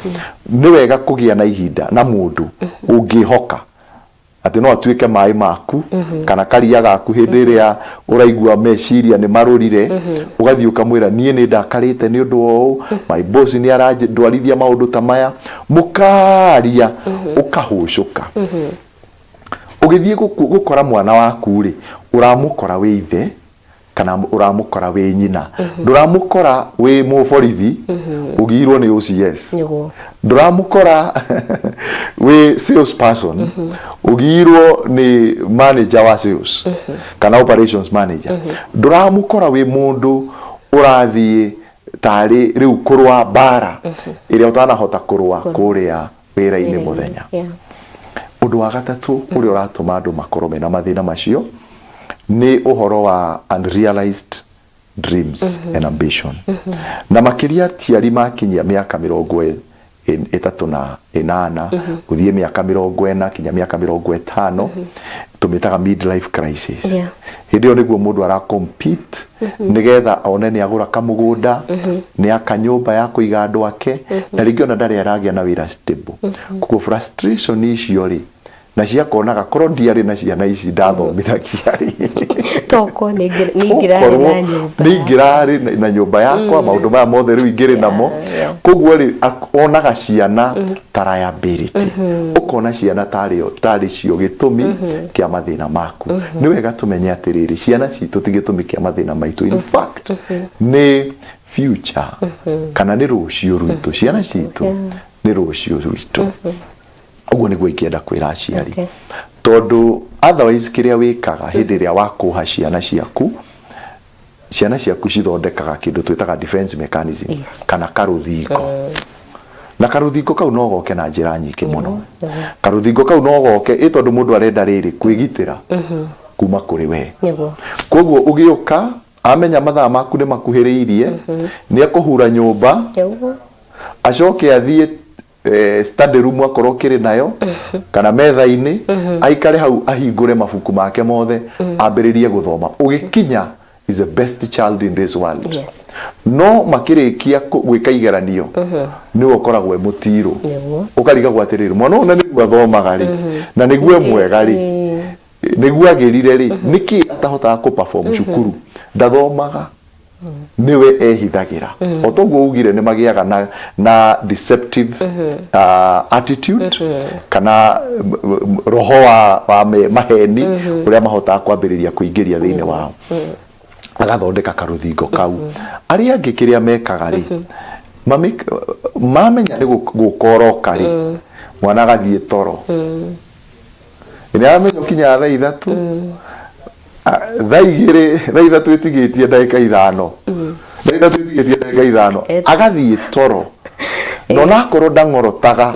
Nĩ wega kũgĩa na ihinda na mũndũ ũngĩhoka atĩ no atuĩke maĩ maku kana karia gaku hĩndĩ ĩrĩa ũraigua meciria nĩ marũrire, ũgathiĩ ũkamwĩra, niĩ nĩ ndakarĩte nĩ ũndũ wa ũũ, my boss nĩ arandwarithia maũndũ ta maya, mũkaria, ũkahũcũka. Ũgĩthiĩ gũkora mwana waku rĩ, ũramũkora wĩ ithe Kana ũramũkora wĩ nyina. Ndũramũkora wĩ mũborithi ũgiirwo nĩ OCS. Ndũramũkora wĩ sales person ũgiirwo nĩ manager wa sales kana operations manager. Ndũramũkora wĩ mũndũ ũrathiĩ tarĩ rĩu kũrũa mbara ĩrĩa ũtanahota kũrũa kũrĩa wĩra-inĩ mũthenya. Ũndũ wa gatatũ ũrĩa ũratũma andũ makorwo mena mathĩna macio nĩ ũhoro wa unrealized dreams and ambition. Na makĩria aciari makinyia mĩaka 38 gũthiĩ mĩaka 40 kinya mĩaka 50, tũmĩtaga midlife crisis. Hĩndĩ ĩyo nĩguo mũndũ ara compete nĩgetha one nĩ agũra kamũgũnda, nĩ aka nyũmba ya kũiga andũ ake, na rĩngĩ ona ndarĩ aragĩa na wĩra stable. Koguo frustration icio rĩ, na ciakonaga korwo ndiarĩ na ciana ici ndathomithagia rĩ, toko nĩ ingĩrarĩ na nyũmba yakwa, maũndũ maya mothe rĩu ingĩrĩ namo. Koguo rĩ, onaga ciana ta liability, ũkona ciana tarĩ cio gĩtũmi kĩa mathĩna maku. Nĩ wega tũmenye atĩrĩrĩ, ciana citũ ti gĩtũmi kĩa mathĩna maitũ. In fact, nĩ future kana nĩ rũciũ rwitũ. Ciana citũ nĩ rũciũ rwitũ. Ũguo nĩguo ingĩenda kwĩra aciari, tondũ otherwise kĩrĩa wĩkaga hĩndĩ ĩrĩa wakũha ciana ciaku, ciana ciaku cithondekaga kĩndũ twĩtaga defense mechanism kana karũthingo. Na karũthingo kau no goke na njĩra nyingĩ mũno. Karũthingo kau no goke ĩ tondũ mũndũ arenda rĩrĩ kwĩgitĩra kuma kũrĩ we. Koguo ũgĩũka amenya mathaa maku nĩ makuhĩrĩirie, nĩ ekũhura nyũmba, acoke athiĩ study room akorwo kĩrĩ nayo kana metha-inĩ, aikare hau ahingũre mabuku make mothe, ambĩrĩrie gũthoma. Ũgĩkinya is the best child in this world. No makĩrĩkia gwĩka igeranio nĩwe ũkoragwo e mũtirũ, ũkarigagwo atĩrĩrĩ, mwana ũyũ na nĩguo athomaga rĩ, na nĩguo e mwega rĩ, nĩguo agĩrire rĩ, nĩkĩ atahotaga kũ perform cukuru? Ndathomaga, niwe ehithagĩra. O toguo ugire nĩ magĩaga na deceptive attitude kana roho wa maheni ũrĩa mahotaga kwambĩrĩria kũingĩria thĩinĩ wao, agathondeka karũthingo kau. Arĩa angĩ kĩrĩa mekaga rĩ, mamenya nĩ gũkoroka rĩ, mwana agathiĩ toro. Nĩ aramenya ũkinyaga thaa 3, thaa 2, thaa 3 ĩtigĩtie ndagĩka 5, thaa 3 ĩtigĩtie ndagĩka 5, agathiĩ toro. Na onakorwo ndang'orotaga,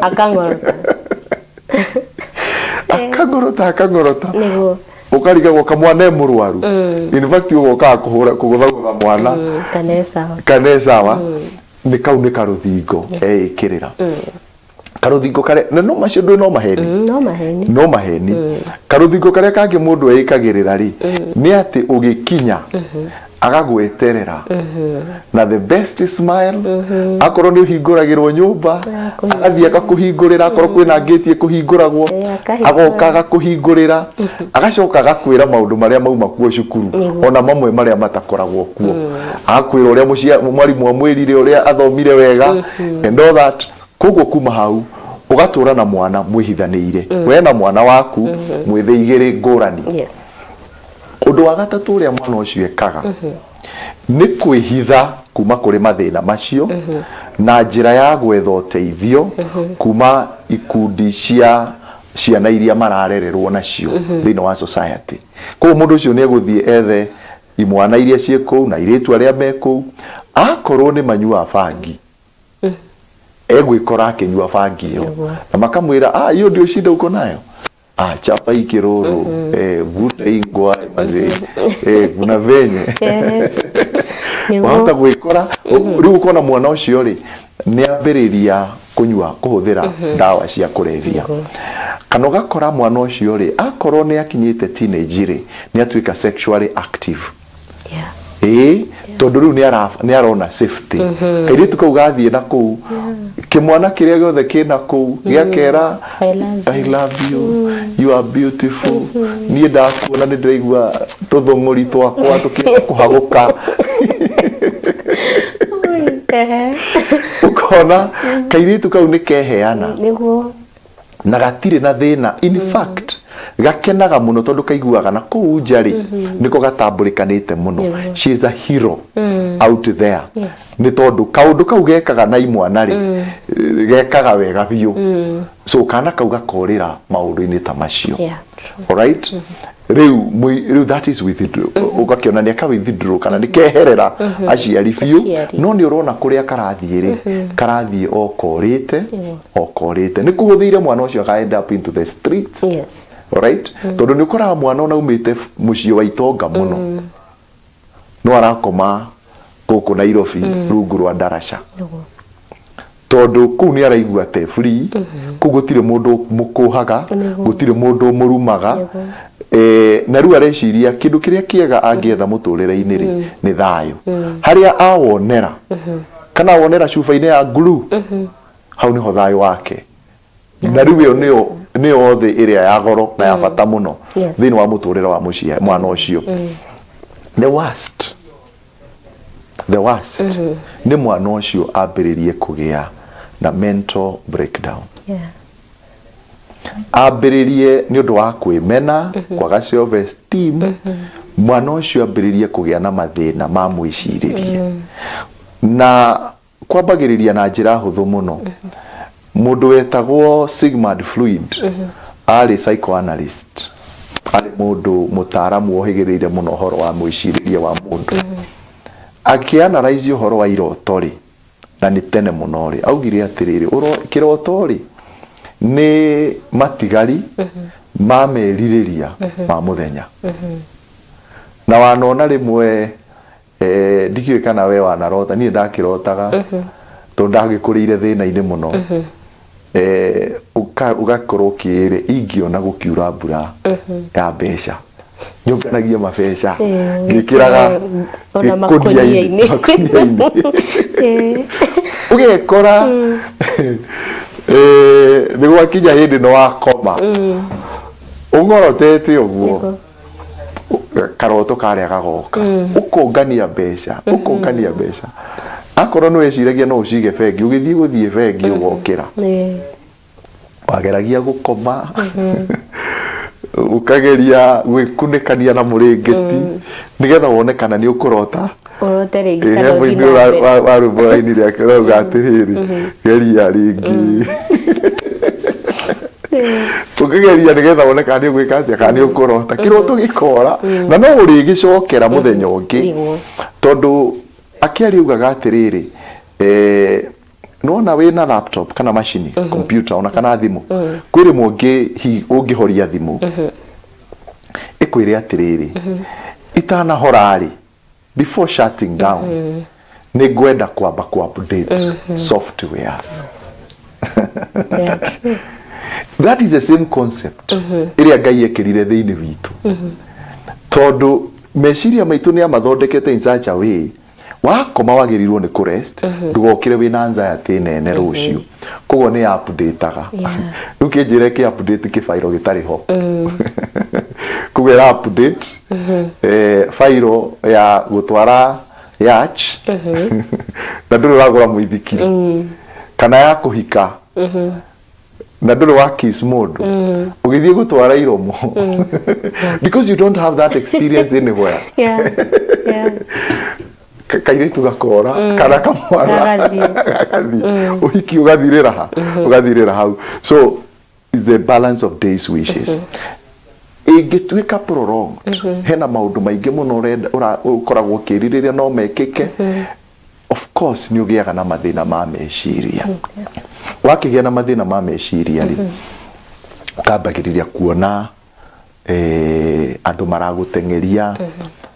akang'orota akang'orota akang'orota, ũkarigagwo kamwana e mũrwaru. In fact ũgokaga kũhũra kũgũthagũtha mwana kana sawa. Nĩ kau nĩ karũthingo eĩkĩrĩra karũthingo karĩa, na no macio ndũ no maheni, no maheni. Karũthingo karĩa kangĩ mũndũ eĩkagĩrĩra rĩ, nĩ atĩ ũgĩkinya agagweterera na the best smile. Akorwo nĩ ũhingũragĩrwo nyũmba, agathiĩ agakũhingũrĩra. Akorwo kwĩna ngĩti ĩkũhingũragwo, agoka agakũhingũrĩra, agacoka agakwĩra maũndũ marĩa mauma kuo cukuru, ona mamwe marĩa matakoragwo kuo. Agakwĩra ũrĩa mwarimũ amwĩrire, ũrĩa athomire wega and all that. Koguo kuma hau ũgatũra na mwana mwĩhithanĩire, we na mwana waku mwĩthĩ igĩrĩ ngũrani. Ũndũ wa gatatũ ũrĩa mwana ũcio ekaga nĩ kwĩhitha kuma kũrĩ mathĩna macio na njĩra ya gwetha ũteithio kuma ikundi cia ciana iria mararererwo nacio thĩinĩ wa society. Koguo mũndũ ũcio nĩ egũthiĩ ethe imwana iria ciĩ kũu na airĩtu arĩa me kũu, akorwo nĩ manyuaga bangi, egwĩkora akĩnyua bangi ĩyo, na makamwĩra, ah, hiyo ndio shida uko nayo, ah, chapa hii kiroro, vuta hii ngwai mazee, kuna venye wahota gwĩkora. Rĩu ũkona mwana ũcio rĩ, nĩ ambĩrĩria kũnyua, kũhũthĩra ndawa cia kũrebia. Kana ũgakora mwana ũcio rĩ, akorwo nĩ akinyĩte teenage rĩ, nĩ atuĩka sexually active. Ĩĩ, tondũ rĩu nĩ arona safety. Kairĩtu kau gathiĩ na kũu, kĩmwana kĩrĩa gĩothe kĩna kũu gĩakera, I love you, you are beautiful, niĩ ndakuona nĩ ndĩraigua tũthũng'ũri twakwa tũkĩenda kũhagũka. Ũkona kairĩtu kau nĩ keheana na gatirĩ na thĩna. In fact, Gakenaga mũno tondũ kaiguaga na kũu nja rĩ nĩko gatambũrĩkanĩte mũno. She is a hero out there. Nĩ tondũ kaũndũ kau gekaga na imwana rĩ, gekaga wega biũ. So kana kau gakorĩra maũndũ-inĩ ta macio. Alright? Rĩu that is withdraw. Ũgakĩona nĩ aka withdraw kana nĩ keherera aciari biũ, no nĩ ũrona kũrĩa karathiĩ rĩ, karathiĩ o korĩte, o korĩte. Nĩ kũhũthĩire mwana ũcio aka end up into the streets. Alright? Tondũ nĩ ũkoraga mwana ona umĩte mũciĩ wa itonga mũno, no arakoma gũkũ Nairobi rungu rwa ndaraca. Tondũ kũu nĩ araigua te free, kũu gũtirĩ mũndũ mũkũhaga, gũtirĩ mũndũ mũrumaga. Na rĩu areciria kĩndũ kĩrĩa kĩega angĩetha mũtũrĩre-inĩ rĩ nĩ thayũ. Harĩa awonera, kana awonera cuba-inĩ ya glue, hau nĩho thayũ wake. Na rĩu ĩyo nĩyo thĩ ĩrĩa ya goro na ya bata mũno thĩinĩ wa mũtũrĩre wa mũciĩ mwana ũcio. The worst, the worst nĩ mwana ũcio ambĩrĩrie kũgĩa na mental breakdown. Ambĩrĩrie nĩ ũndũ wa kwĩmena, kwaga self esteem, mwana ũcio ambĩrĩrie kũgĩa na mathĩna ma mwĩcirĩrie. Na kwambagĩrĩria na njĩra hũthũ mũno. Mũndũ wetagwo Sigmund Freud arĩ psychoanalyst, arĩ mũndũ mũtaaramu wohĩgĩrĩire mũno ũhoro wa mwĩcirĩrie wa mũndũ. Akĩanalyze ũhoro wa iroto rĩ, na nĩ tene mũno rĩ, augire atĩrĩrĩ, kĩroto rĩ nĩ matigari ma merirĩria ma mũthenya. Na wanona rĩmwe, ndikĩũĩ kana we wanarota, niĩ ndakĩrotaga tondũ ndagĩkũrĩire thĩna-inĩ mũno. Ũgakorwo ũkĩĩrĩ ingĩona gũkiura mbura ya mbeca, nyũnganagie mabeca ngĩkĩraga ona makũnia-inĩ. Ũgekora nĩ gwakinya hĩndĩ nĩ wakoma ũng'orotete ũguo, karoto karĩa gagoka, ũkongania mbeca, ũkongania mbeca. Akorwo nĩ weciragia no ũcige bengi, ũgĩthiĩ gũthiĩ bengi ũgokĩra, wageragia gũkoma, ũkageria gwĩkunĩkania na mũrĩngĩti nĩgetha wone kana nĩ ũkũrota ũrote rĩngĩ kana he ũthiĩ mũini na mbere. wa rwĩmbo raini rĩake ũrauga atĩrĩrĩ, geria rĩngĩ, ũkĩgeria nĩgetha wone kana nĩ ũgwĩka atĩa, kana nĩ ũkũrota. Kĩroto gĩkora na no ũrĩgĩcokera mũthenya ũngĩ, tondũ akĩaria augaga atĩrĩrĩ, nĩwona wĩna laptop kana macini, computer ona kana thimũ, kwĩ rĩmwe ũngĩhoria thimũ ĩkwĩre atĩrĩrĩ, itanahora rĩ, before shutting down, nĩ ngwenda kwamba ku update softwares. Yeah, true. That is the same concept ĩrĩa Ngai ekĩrire thĩinĩ witũ, tondũ meciria maitũ nĩ amathondekete in such a way, wakoma wagĩrĩirwo nĩ kũrest, ndũgokĩre wĩna anxiety nene rũciũ. Koguo nĩ updateaga. Rĩu kĩnjĩre kĩ update kĩbairo gĩtarĩ ho, koguo ĩra update bairo ya gũtwara yacht na ndũrĩ ũragũra mũithikiri, kana ya kũhika na ndũrĩ wa kiss mũndũ, ũgĩthiĩ gũtwara iromo, because you don't have that experience anywhere. Kairĩtu gakora kana kamwana Gagathiĩ. Gagathiĩ, ũhiki ũgathirĩra ha, ũgathirĩra hau. So is the balance of days wishes ĩngĩtuĩka prolonged, hena maũndũ maingĩ mũno ũkoragwo ũkĩrirĩria no mekĩke. Of course nĩ ũgĩaga na mathĩna ma meciria. Wakĩgĩa na mathĩna ma meciria rĩ, ũkambagĩrĩria kuona andũ maragũteng'eria,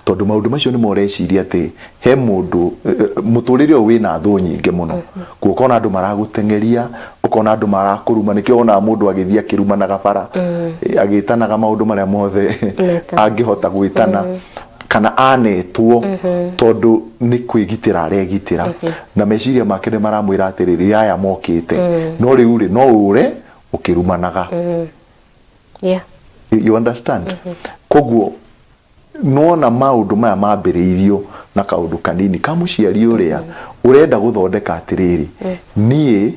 tondũ maũndũ macio nĩmo ũreciria atĩ he mũndũ mũtũrĩre ũyũ wĩna thũ nyingĩ mũno. Kuo ũkona andũ maragũteng'eria, ũkona andũ marakũruma. Nĩkĩo wonaga mũndũ agĩthiĩ akĩrumanaga bara, agĩtanaga maũndũ marĩa mothe Meta. angĩhota gwĩtana kana anetwo, tondũ nĩ kwĩgitĩra aregitĩra, na meciria make nĩ maramwĩra atĩrĩrĩ, aya mokĩte, no rĩu rĩ, no ũre ũkĩrumanaga. You understand? Koguo nona maũndũ maya mambĩrĩirio na kaũndũ kanini ka mũciari ũrĩa ũrenda gũthondeka atĩrĩrĩ, niĩ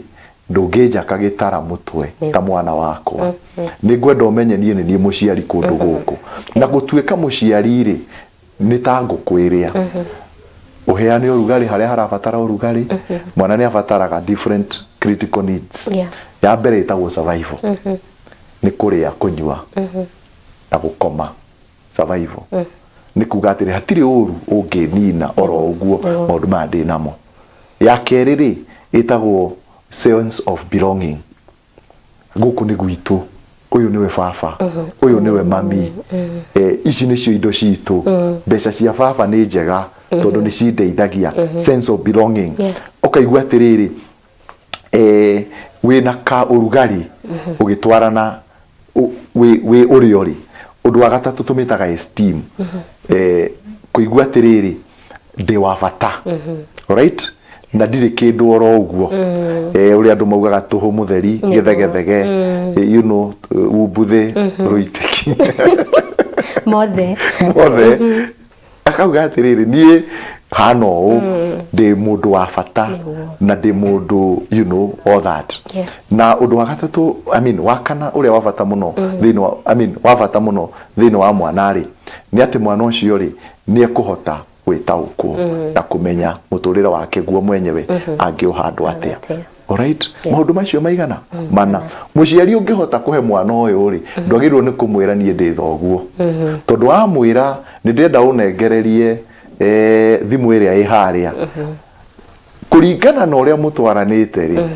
Ndũngĩnjaka gĩtara mũtwe ta mwana wakwa. Nĩ ngwenda ũmenye niĩ nĩ niĩ mũciari kũndũ gũkũ. Na gũtuĩka mũciari rĩ, nĩ ta ngũkũ ĩrĩa ũheane ũrugarĩ harĩa harabatara ũrugarĩ. Mwana nĩ abataraga different critical needs. Ya mbere ĩtagwo survival. Nĩ kũrĩa, kũnyua na gũkoma. Survival nĩ kuga atĩrĩ, hatirĩ ũru ũngĩnina oro ũguo maũndũ maya ndĩ namo. Ya kerĩ rĩ, ĩtagwo sense of belonging. Gũkũ nĩ gwitũ, ũyũ nĩwe baba, ũyũ nĩwe mami, ici nĩcio indo citũ, mbeca cia baba nĩ njega tondũ nĩ cindeithagia. Sense of belonging. Ũkaigua atĩrĩrĩ, wĩna ka ũrugarĩ ũgĩtwarana wĩ ũrĩa ũrĩ. Ũndũ wa gatatũ tũmĩtaga esteem. Kũigua atĩrĩrĩ, ndĩ wa bata, right, na ndirĩ kĩndũ oro ũguo, ũrĩa andũ maugaga tũhũ mũtheri gĩthegethege, you know, umbuthĩ rũitĩki. Mothe. Mothe. Akauga atĩrĩrĩ, niĩ hana ũũ, ndĩ mũndũ wa bata na ndĩ mũndũ, you know, all that. Na ũndũ wa gatatũ, I mean, wa kana, ũrĩa wa bata mũno thĩinĩ wa, I mean, wa bata mũno thĩinĩ wa mwana rĩ, nĩ atĩ mwana ũcio rĩ, nĩ ekũhota gwĩtaũkwo na kũmenya mũtũrĩre wake guo mwenyewe angĩũhandwo atĩa. Atĩa. Alright? Maũndũ macio maigana mana mũciari ũngĩhota kũhe mwana ũyũ rĩ, ndwagĩrĩirwo nĩ kũmwĩra niĩ ndĩ thoguo, tondũ wamwĩra nĩ ndĩrenda ũnengererie thimũ ĩrĩa ĩ harĩa, kũringana na ũrĩa mũtwaranĩte rĩ,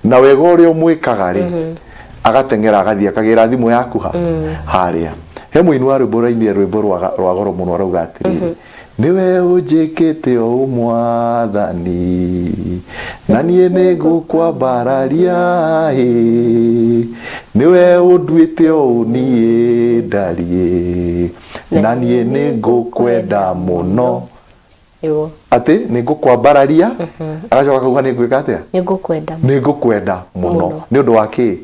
na wega ũrĩa ũmwĩkaga rĩ, agateng'era agathiĩ akagĩra thimũ yaku ha harĩa. He mũini wa rwĩmbo ũrainire rwĩmbo rwa goro mũno, arauga atĩrĩrĩ, nĩwe ũnjĩkĩte o mwathani, na niĩ nĩ ngũkwambararia ĩ, nĩwe ũnduĩte ũũ niĩ ndariĩ, na niĩ nĩ ngũkwenda mũno. Nĩguo. Atĩ nĩ ngũkwambararia, agacoka akauga nĩ ngwĩka atĩa? Nĩ ngũkwenda. Nĩ ngũkwenda mũno. Mũno. Nĩ ũndũ wa kĩ?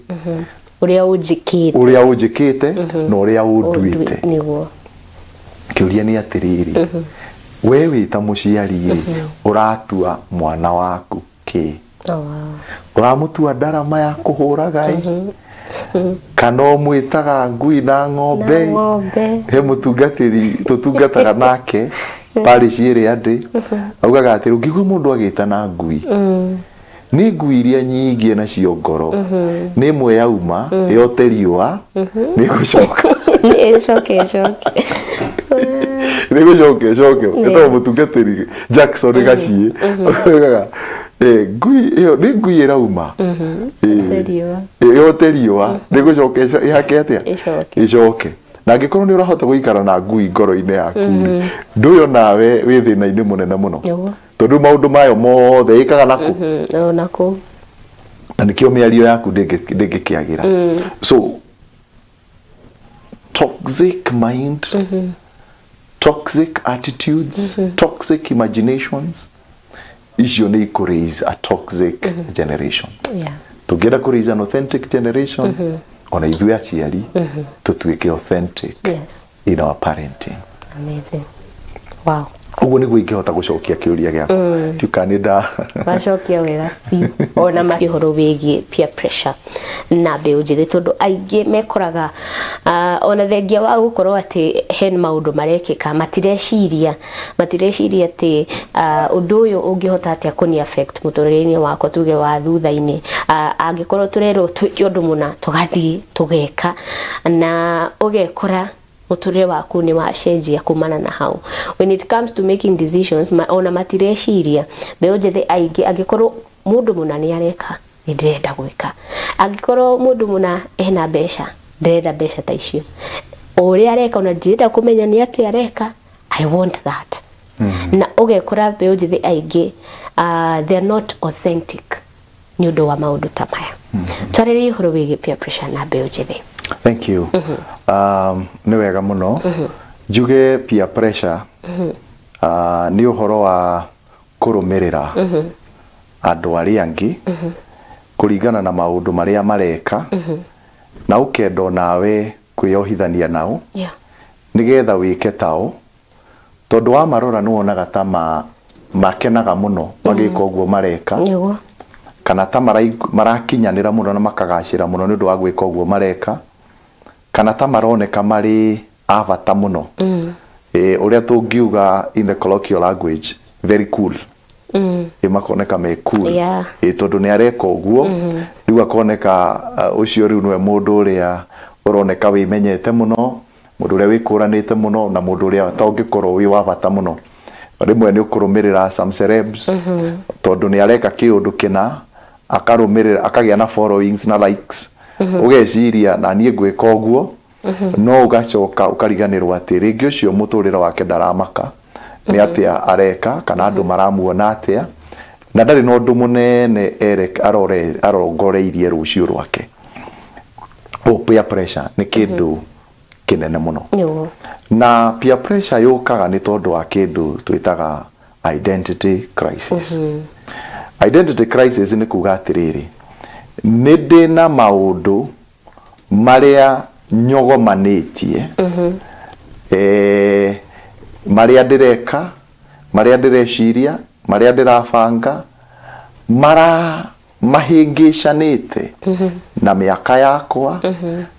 Ũrĩa ũnjĩkĩte. Ũrĩa ũnjĩkĩte na ũrĩa ũnduĩte. Nĩguo. Kĩũria nĩ atĩrĩrĩ, we wĩ ta mũciari rĩ, ũratua mwana waku kĩ? Oh, wow. Ũramũtua ndarama ya kũhũraga ĩ, kana ũmwĩtaga ngui na ng'ombe? Na ng'ombe. He mũtungatĩri tũtungataga nake parish ĩrĩa ndĩ, augaga atĩrĩ, ũngĩigua mũndũ agĩtana ngui, nĩ ngui iria nyingĩ nacio ngoro, nĩ ĩmwe yauma yote riũa, nĩ gũcoka. Ĩcoke ĩcoke. Nĩ gũcoka ĩcoke. Ĩtagwo mũtungatĩri Jackson Gaciĩ, augaga ngui ĩyo nĩ ngui ĩrauma Yote riũa. Yote riũa, nĩ gũcoka ĩhake atĩa? Ĩcoke. Ĩcoke. Na angĩkorwo nĩ ũrahota gũikara na ngui ngoro-inĩ yaku rĩ, ndũyũ nawe wĩ thĩna-inĩ mũnene mũno. Tondũ maũndũ mayo mothe ĩkaga nakũ? Onakũ. Na nĩkĩo mĩario yaku ndĩngĩkĩagĩra. So toxic mind, toxic attitudes, toxic imaginations, icio nĩ ikũ raise a toxic generation. Tũngĩenda kũ raise an authentic generation, ona ithuĩ aciari tũtuĩke authentic in our parenting. Amazing. Wow. Ũguo nĩguo ingĩhota gũcokia kĩũria gĩaku. Ndiũĩ nĩ nda Wacokia wega biũ. Ona ũhoro wĩgiĩ peer pressure na mbeũ njĩthĩ, tondũ aingĩ mekoraga ona thengia wa gũkorwo atĩ he maũndũ marekĩka, matireciria atĩ ũndũ ũyũ ũngĩhota atĩa kũni affect mũtũrĩre-inĩ wakwa, tuge wa thutha-inĩ. Angĩkorwo tũrerwo twĩke ũndũ mũna, tũgathiĩ tũgeka na ũgekora mũtũrĩre waku nĩ wacenjia kumana na hau. When it comes to making decisions, ona matireciria mbeũ njĩthĩ aingĩ, angĩkorwo mũndũ mũna nĩ areka, nĩ ndĩrenda gwĩka, angĩkorwo mũndũ mũna ena mbeca, ndĩrenda mbeca ta icio, o ũrĩa areka ona ndirenda kũmenya nĩ atĩa areka, I want that. Na ũgekora mbeũ njĩthĩ aingĩ, they are not authentic nĩ ũndũ wa maũndũ ta maya. Twarĩrĩrie ũhoro wĩgiĩ peer pressure na mbeũ njĩthĩ. Thank you. Nĩ wega mũno. Njuge peer pressure nĩ ũhoro wa kũrũmĩrĩra andũ arĩa angĩ kũringana na maũndũ marĩa mareka, na ũkenda onawe kwĩyohithania nao nĩgetha wĩke tao, tondũ wamarora nĩ wonaga ta makenaga mũno magĩka ũguo mareka. Kana ta marakinyanĩra mũno na makagacĩra mũno nĩ ũndũ wa gwĩka ũguo mareka, kana ta maroneka marĩ a bata mũno. Ũrĩa tũngiuga in the colloquial language, very cool. Makoneka me cool. Tondũ nĩ areka ũguo, rĩu akoneka ũcio rĩu nĩwe mũndũ ũrĩa ũroneka wĩmenyete mũno, mũndũ ũrĩa wĩkũranĩte mũno, na mũndũ ũrĩa atangĩkorwo wĩ wa bata mũno. Rĩmwe nĩ ũkũrũmĩrĩra some celebs, tondũ nĩ areka kĩũndũ kĩna, akarũmĩrĩra, akagĩa na followings na likes, ũgeciria na niĩ ngwĩka ũguo, no ũgacoka ũkariganĩrwo atĩ rĩngĩ ũcio mũtũrĩre wake ndaramaka nĩ atĩa areka, kana andũ maramuona atĩa, na ndarĩ na ũndũ mũnene arongoreirie rũciũ rwake. Peer pressure nĩ kĩndũ kĩnene mũno. Na peer pressure yũkaga nĩ tondũ wa kĩndũ twĩtaga identity crisis. Identity crisis nĩ kuga atĩrĩrĩ, nĩ ndĩ na maũndũ marĩa nyogomanĩtie, marĩa ndĩreka, marĩa ndĩreciria, marĩa ndĩrabanga, mara mahĩngĩcanĩte na mĩaka yakwa,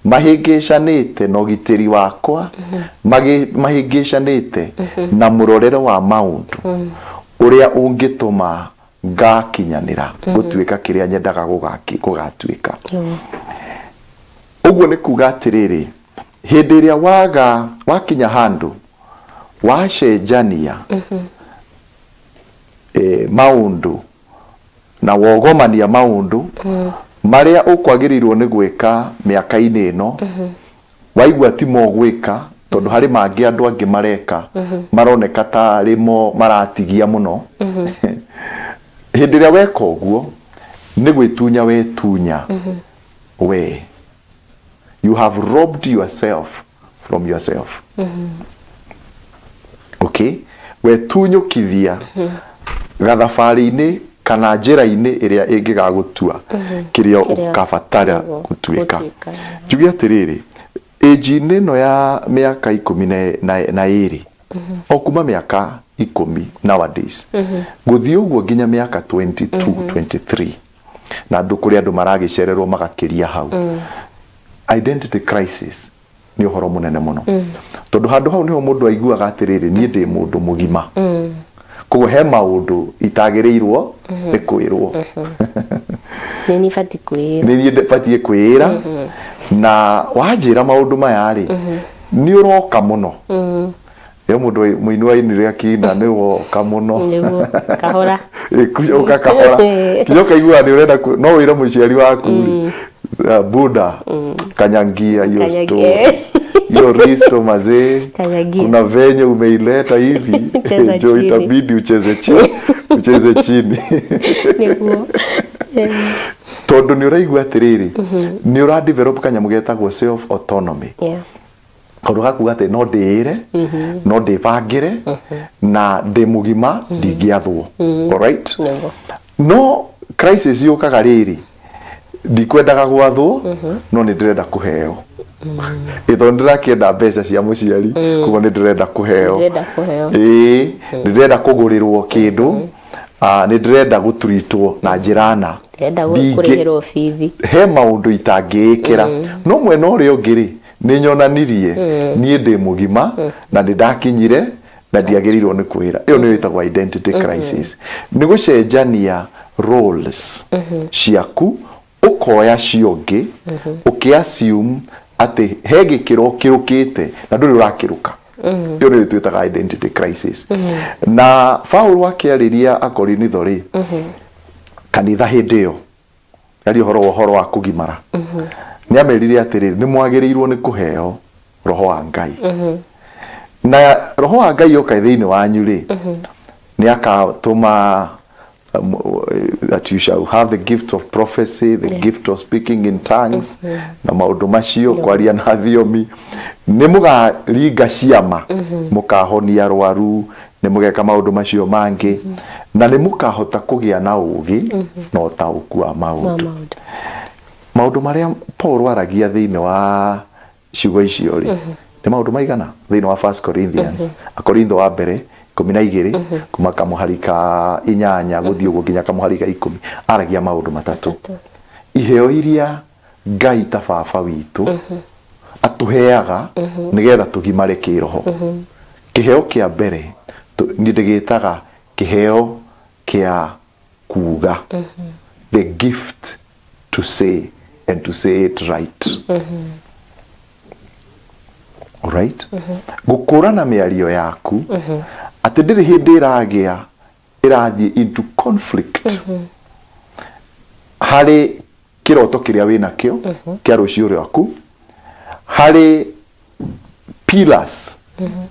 mahĩngĩcanĩte na ũgitĩri wakwa, mahĩngĩcanĩte na mũrorere wa maũndũ ũrĩa ũngĩtũma ngakinyanĩra gũtuĩka kĩrĩa nyendaga gũgatuĩka. Ũguo nĩ kuga atĩrĩrĩ, hĩndĩ ĩrĩa waga wakinya handũ wacenjania maũndũ na wogomania maũndũ marĩa ũkwagĩrĩirwo nĩ gwĩka mĩaka-inĩ ĩno, waigua ti mo gwĩka tondũ harĩ mangĩ andũ angĩ mareka maroneka tarĩ mo maratigia mũno. Hĩndĩ ĩrĩa weka ũguo nĩ gwĩtunya wetunya we. You have robbed yourself from yourself. Okay? Wetunyũkithia gathabarĩ-inĩ kana njĩra-inĩ ĩrĩa ĩngĩgagũtua kĩrĩa ũkabatara gũtuĩka. Njuge atĩrĩrĩ, age-inĩ ĩno ya mĩaka 12, o kuma mĩaka 10 nowadays, gũthiĩ ũguo nginya mĩaka 22, 23, na andũ kũrĩ andũ maragĩcererwo magakĩria hau. Identity crisis nĩ ũhoro mũnene mũno. Tondũ handũ hau nĩho mũndũ aiguaga atĩrĩrĩ, niĩ ndĩ mũndũ mũgima. Koguo he maũndũ itagĩrĩirwo nĩ kwĩrwo. Nĩ niĩ batiĩ kwĩĩra. Nĩ niĩ batiĩ kwĩĩra. Na wanjĩra maũndũ maya rĩ, nĩ ũroka mũno. Yo mũndũ mũini wa inire akina nĩ woka mũno. Nĩguo, kahora. Ũka kahora. Kinya ũkaigua nĩ ũrenda no wĩre mũciari waku rĩ, Buda, kanyangia hiyo story. Hiyo risto mazee. Kuna venye umeileta hivi. Jo itabidi ucheze chini. Ucheze chini. Nĩguo. Tondũ nĩ ũraigua atĩrĩrĩ, nĩ ũra develop kanyamũ getagwo self autonomy. Kaũndũ ga kuga atĩ no ndĩĩre, no ndĩbangĩre, na ndĩ mũgima ndingĩathwo. Alright? No crisis yũkaga rĩrĩ, ndikwendaga gwathwo, no nĩ ndĩrenda kũheo. Ĩtondũ ndĩrakĩenda mbeca cia mũciari, koguo nĩ ndĩrenda kũheo. Ĩĩ, nĩ ndĩrenda kũgũrĩrwo kĩndũ, nĩ ndĩrenda gũtreatwo na njĩra na. Ndĩrenda kũrĩhĩrwo bithi. He maũndũ itangĩĩkĩra. No mwena ũrĩa ũngĩ rĩ, nĩ nyonanirie niĩ ndĩ mũgima na nĩ ndakinyire na ndiagĩrĩirwo nĩ kwĩra. Ĩyo nĩyo ĩtagwo identity crisis. Nĩ gũcenjania roles ciaku, ũkoya cio ũngĩ, ũkĩ-assume atĩ he gĩkĩro kĩrũkĩte na ndũrĩ ũrakĩrũka. Ĩyo nĩyo twĩtaga identity crisis. Na Paul akĩarĩria Akorinitho rĩ, kanitha hĩndĩ ĩyo yaria ũhoro wa kũgimara, nĩ amerire atĩrĩrĩ, nĩ mwagĩrĩirwo nĩ kũheo roho wa Ngai. Na roho wa Ngai oka thĩinĩ wanyu rĩ, nĩ akatũma that you shall have the gift of prophecy, the gift of speaking in tongues, na maũndũ macio, kwaria na thiomi, nĩ mũgaringa ciama, mũkahonia arwaru, nĩ mũgeka maũndũ macio mangĩ, na nĩ mũkahota kũgĩa na ũũgĩ na ũtaũku wa maũndũ. Maũndũ marĩa Paul aragia thĩinĩ wa ciugo icio rĩ, nĩ maũndũ maigana thĩinĩ wa 1 Corinthians, Akorintho wa mbere 12 kuma kamuhari ka 8 guthii uguo nginya kamuhari ka 10 aragia maundu matatu. Iheo iria Ngai ta baba witu atuheaga nigetha tugimare kiroho. Kiheo kia mbere ni ndigitaga kiheo kia kuga, the gift to say and to say it right. Right? Gukurana miario yaku ati ndiri hindi iragia irathie into conflict hari kiroto kiria wina kio kia rucio rwaku, hari pillars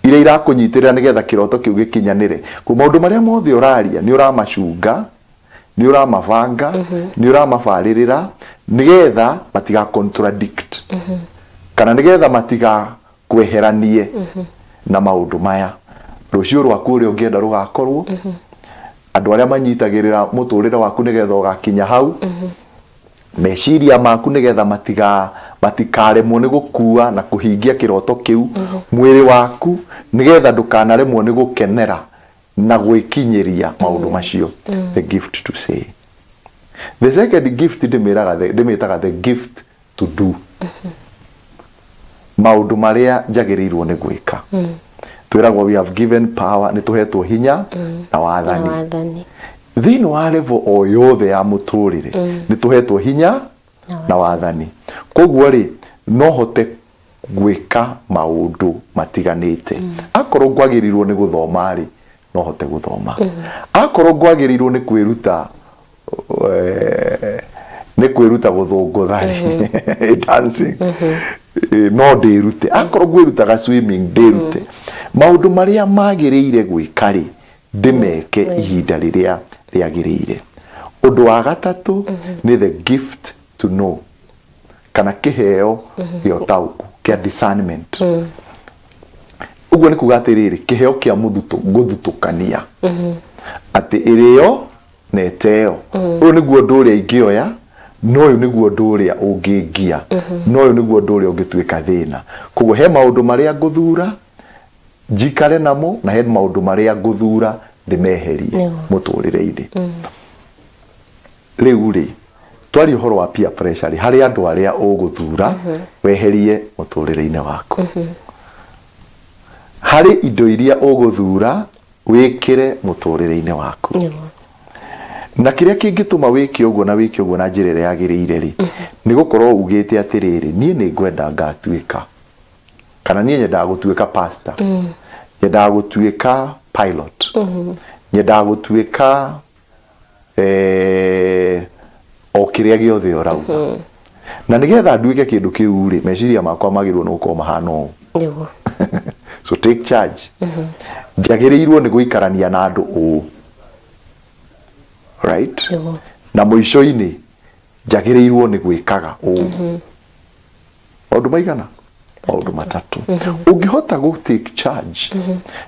iria irakunyitirira nigetha kiroto kiu gikinyanire. Ku maundu maria mothe uraria ni uramacunga, ni uramabanga, ni uramabaririra nigetha matiga contradict kana nigetha matiga kweheranie na maundu maya. Rucio rwaku uria ungienda rugakorwo, andu aria manyitagirira muturire waku nigetha ugakinya hau, meciria maku nigetha matikaremwo ni gukua na kuhingia kiroto kiu, mwiri waku nigetha ndukanaremwo ni gukenera na gwikinyiria maundu macio. The gift to say. The second gift ndimitaga the gift to do. Maundu maria njagirirwo ni gwika. Twiragwo we have given power, ni tuhetwo hinya na wathani. Thiini wa level o yothe ya muturire ni tuhetwo hinya na wathani. Koguo ri no hote gwika maundu matiganite. Akorwo ngwagirirwo ni guthoma ri no hote guthoma. Akorwo ngwagirirwo ni kwiruta ni kwiruta guthungutha ri dancing no ndirute. Akorwo ngwirutaga swimming ndirute. Maundu maria magiriire gwika ri ndimeke ihinda riria riagiriire. Undu wa gatatu ni the gift to know, kana kiheo gia utauku kia discernment. Uguo ni kuga atiriri, kiheo kia guthutukania ati irio na iteo. Uyu niguo undu uria ingioya, no uyu niguo undu uria ungingia, no uyu niguo undu uria ungituika thina. Koguo he maundu maria nguthura njikare namo, na he maundu maria nguthura ndimeherie muturire-ini. Riu ri twari uhoro wa peer pressure hari andu aria uguthura weherie muturire-ini waku, hari indo iria uguthura wikire muturire-ini waku. Na kiria kingituma wike uguo na wike uguo na njira iria yagiriire ri ni gukorwo ugite atiriri, nie ni ngwenda ngatuika, kana nie nyendaga gutuika pastor, nyendaga gutuika pilot, nyendaga gutuika o kiria giothe urauga. Na nigetha nduike kindu kiu ri meciria makwa magirwo ni gukorwo mahana ũũ. So take charge. Njagiriirwo ni guikarania na andu ũũ, right? Na mũico-inĩ njagiriirwo ni gwikaga ũũ. Maundu maigana? Maundu matatu. Ũngĩhota gũ take charge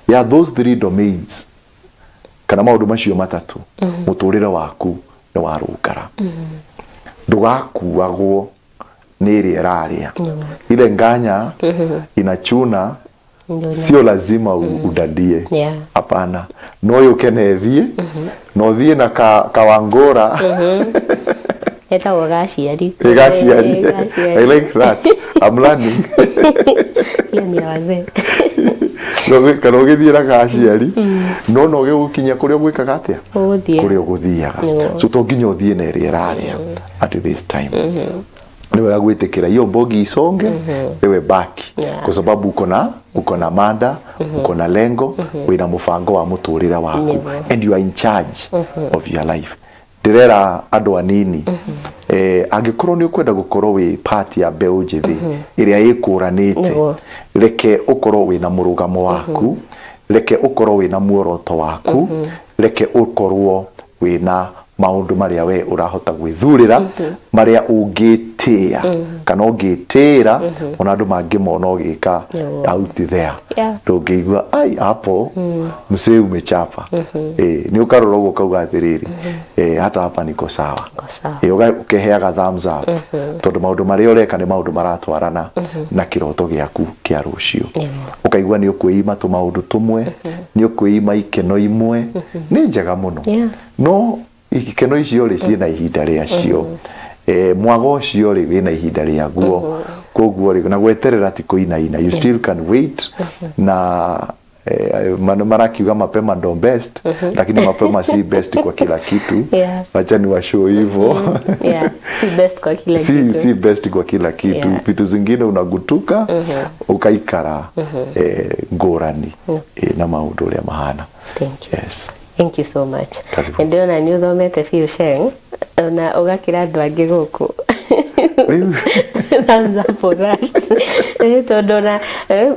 ya those three domains, kana maundu macio matatu, mũtũrĩre waku nĩ warũngara. Ndũgakuagwo nĩ ĩrĩa ĩrarĩa. Ile nganya inachuna, sio lazima udadie. Hapana. No yũke thie, no thie na kawangora. Etagwo gaciari. Gaciari. I like that. I'm learning. Hiyo ni ya wazee. Kana ũgĩthiĩ na gaciari, no no gĩgũkinyia kũrĩa ũgwĩkaga atĩa? Kũrĩa ũgũthiaga. So to nginya ũthiĩ na ĩrĩa ĩrarĩa at this time. Ni wega gwĩtĩkĩra hiyo mbogi isonge, wewe baki. Kwa sababu uko na mada, uko na lengo, wina mũbango wa mũtũrĩre waku, and you are in charge of your life. Ndirera andu anini angikorwo ni ukwenda gukorwo wi part ya mbeũ njĩthĩ ĩrĩa ĩkũranĩte, reke ukorwo wina mũrũgamo waku, reke ukorwo wina muoroto waku, reke ukorwo wina Maũndũ marĩa we ũrahota gwĩthurĩra, marĩa ũngĩtĩĩa kana ũngĩtĩĩra ona andũ mangĩmona ũgĩka out there. Ndũngĩigua ai hapo msee umechapa. Nĩ ũkarora ũguo ũkauga atĩrĩrĩ, hata hapa niko sawa. Ũkeheaga thumbs up tondũ maũndũ marĩa ũreka nĩ maũndũ maratwarana na kĩroto gĩaku kĩa rũciũ. Ũkaigua nĩ ũkwĩima tũmaũndũ tũmwe, nĩ ũkwĩima ikeno imwe, nĩ njega mũno. No ikeno icio rĩ ciĩna ihinda rĩacio. Mwago ũcio rĩ wĩna ihinda rĩaguo. Koguo rĩ na gweterera ti kũinaina, you still can wait. Na marakiuga mapema ndo best, lakini mapema si best kwa kila kitu. Wacha ni washow hivyo. Si best kwa kila kitu. Si best kwa kila kitu. Vitu zingine unagutuka ukaikara ngorani na maundu uria mahana. Thank you. Yes. Thank you so much. Ndĩrona nĩ ũthomete biũ Sheng, na ũgakĩra andũ angĩ gũkũ. Thumbs up for that. Tondũ na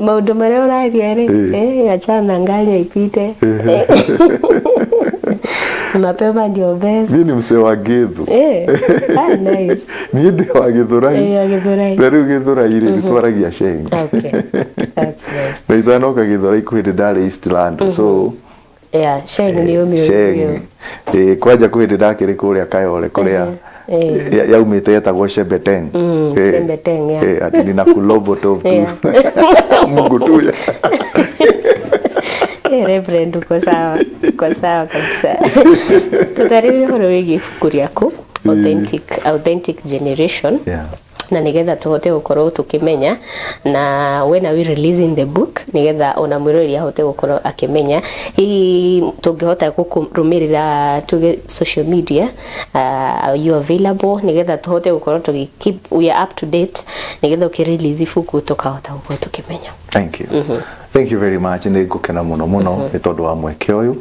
maũndũ marĩa ũraria rĩ, achana na nganya ipite. Mapema ndio best. Mimi ni msee wa Githu. Nice. Niĩ ndĩ wa Githurai. Wa Githurai. Na rĩu Githurai rĩ twaragia Sheng. Okay. That's nice. Na itanoka Githurai kwĩ hĩndĩ ndarĩ Eastland. So yeah, Sheng ni ũmĩ. Sheng. Kwanja kwĩ hĩndĩ ndakĩrĩ kũrĩa Kayole kũrĩa yaumĩte yetagwo Shebeteng. Shebeteng, yeah. Ati nina kulobo top tu. Mungu tu ya. Reverend uko sawa. Uko sawa kabisa. Tutarĩrie ũhoro wĩgiĩ ibuku rĩaku Authentic Generation. Na nigetha tuhote gukorwo tukimenya na when are we releasing the book, nigetha ona mwirori ahote gukorwo akimenya hihi tungihota gukurumirira tuge social media, are you available, nigetha tuhote gukorwo tugi keep we are up to date, nigetha ukirelease ibuku tukahota gukorwo tukimenya. Thank you. Thank you very much. Nĩ ngũkena mũno mũno nĩ tondũ wa mweke ũyũ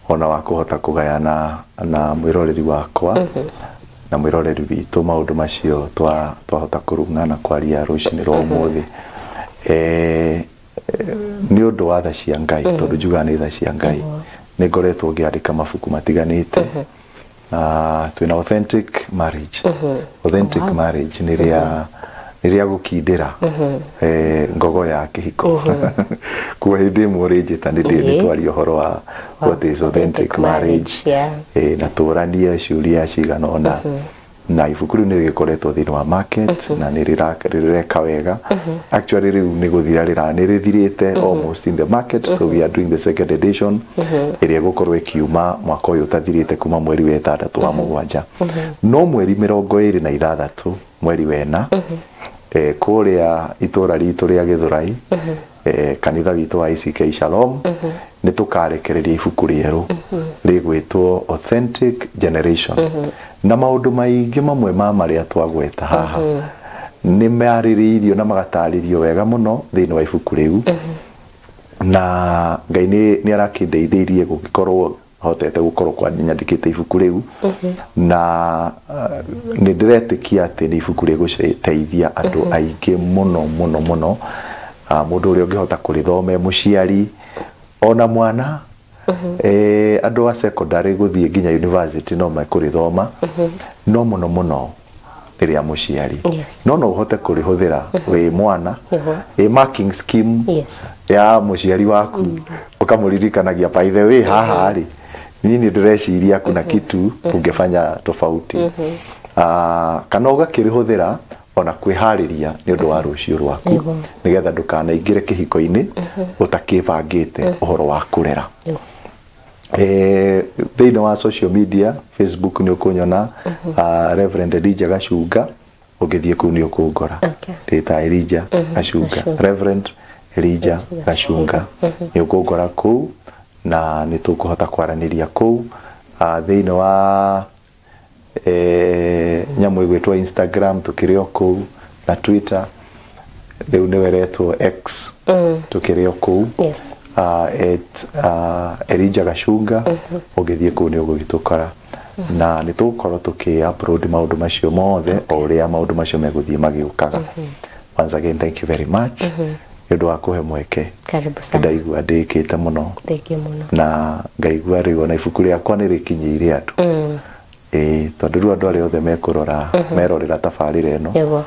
ona wa kũhota kũgayana na mwĩroreri wakwa na mwĩroreri witũ maũndũ macio twahota kũrung'a na kwaria rũcinĩ rwa ũmũthĩ. Nĩ ũndũ wa tha cia Ngai, tondũ njugaga nĩ tha cia Ngai, nĩ ngoretwo ngĩandĩka mabuku matiganĩte. Twĩna Authentic Marriage. Authentic Marriage nĩ rĩa gũkindĩra ngogo ya kĩhiko. Kwa hĩndĩ ĩmwe ũrĩnjĩta nĩ twaria ũhoro wa what is authentic marriage, na tũranie ciũria cigana ũna. Na ibuku rĩu nĩ rĩgĩkoretwo thĩinĩ wa market na nĩ rĩreka wega. Actually rĩu nĩ gũthira nĩ rĩthirĩte almost in the market, so we are doing the second edition ĩrĩa ĩgũkorwo ĩkiuma mwaka ũyũ ũtathirĩte kuma mweri wa 6 wa 7. No mweri 26 mweri wena kũrĩa itũra ritũ rĩa Githurai, kanitha witũ wa ICK Shalom, nĩ tũkarekereria ibuku rĩerũ rĩgwĩtwo Authentic Generation. Na maũndũ maingĩ mamwe ma marĩa twagweta haha nĩ marĩrĩirio na magatarĩrio wega mũno thĩinĩ wa ibuku rĩu. Na Ngai nĩ arakĩndeithĩirie gũgĩkorwo hotete gukorwo kwa nyandĩkĩte ibuku rĩu. Na nĩ ndĩretĩkia atĩ nĩ ibuku rĩgũteithia andũ aingĩ mũno mũno mũno. Mũndũ ũrĩa ũngĩhota kũrĩthome, mũciari ona mwana, andũ a secondary gũthiĩ nginya university no mekũrĩthoma, no mũno mũno rĩrĩa mũciari. No no ũhote kũrĩhũthĩra wĩ mwana, ĩ marking scheme ya mũciari waku, ũkamũririkanagia by the way haha rĩ niĩ nĩ ndĩreciria kuna kitu ũngĩfanya tofauti. Kana ũgakĩrĩhũthĩra ona kwĩharĩria nĩ ũndũ wa rũciũ rwaku, nĩgetha ndũkanaingĩre kĩhiko-inĩ ũtakĩbangĩte ũhoro wa kũrera. Thĩinĩ wa social media, Facebook nĩ ũkũnyona Reverend Elijah Gachunga, ũngĩthiĩ kũu nĩ ũkũngora. Ndĩta Elijah Gachunga, Reverend Elijah Gachunga, nĩ ũkũngora kũu na nĩ tũkũhota kwaranĩria kũu. Thĩinĩ wa nyamũ ĩgwĩtwo Instagram tũkĩrĩ o kũu, na Twitter rĩu nĩwe ĩretwo X, tũkĩrĩ o kũu. At Elijah Gachunga, ũngĩthiĩ kũu nĩ ũgũgĩtũkora. Na nĩ tũgũkorwo tũkĩ upload maũndũ macio mothe o ũrĩa maũndũ macio megũthiĩ magĩũkaga. Once again, thank you very much nĩ ũndũ wa kũhe mweke. Karibu sana. Ndaigua ndĩkĩte mũno. Thank you mũno. Na ngaigua rĩu ona ibuku rĩakwa nĩ rĩkinyĩire andũ. Tondũ rĩu andũ arĩa othe mekũrora merorera tabarĩra ĩno nĩguo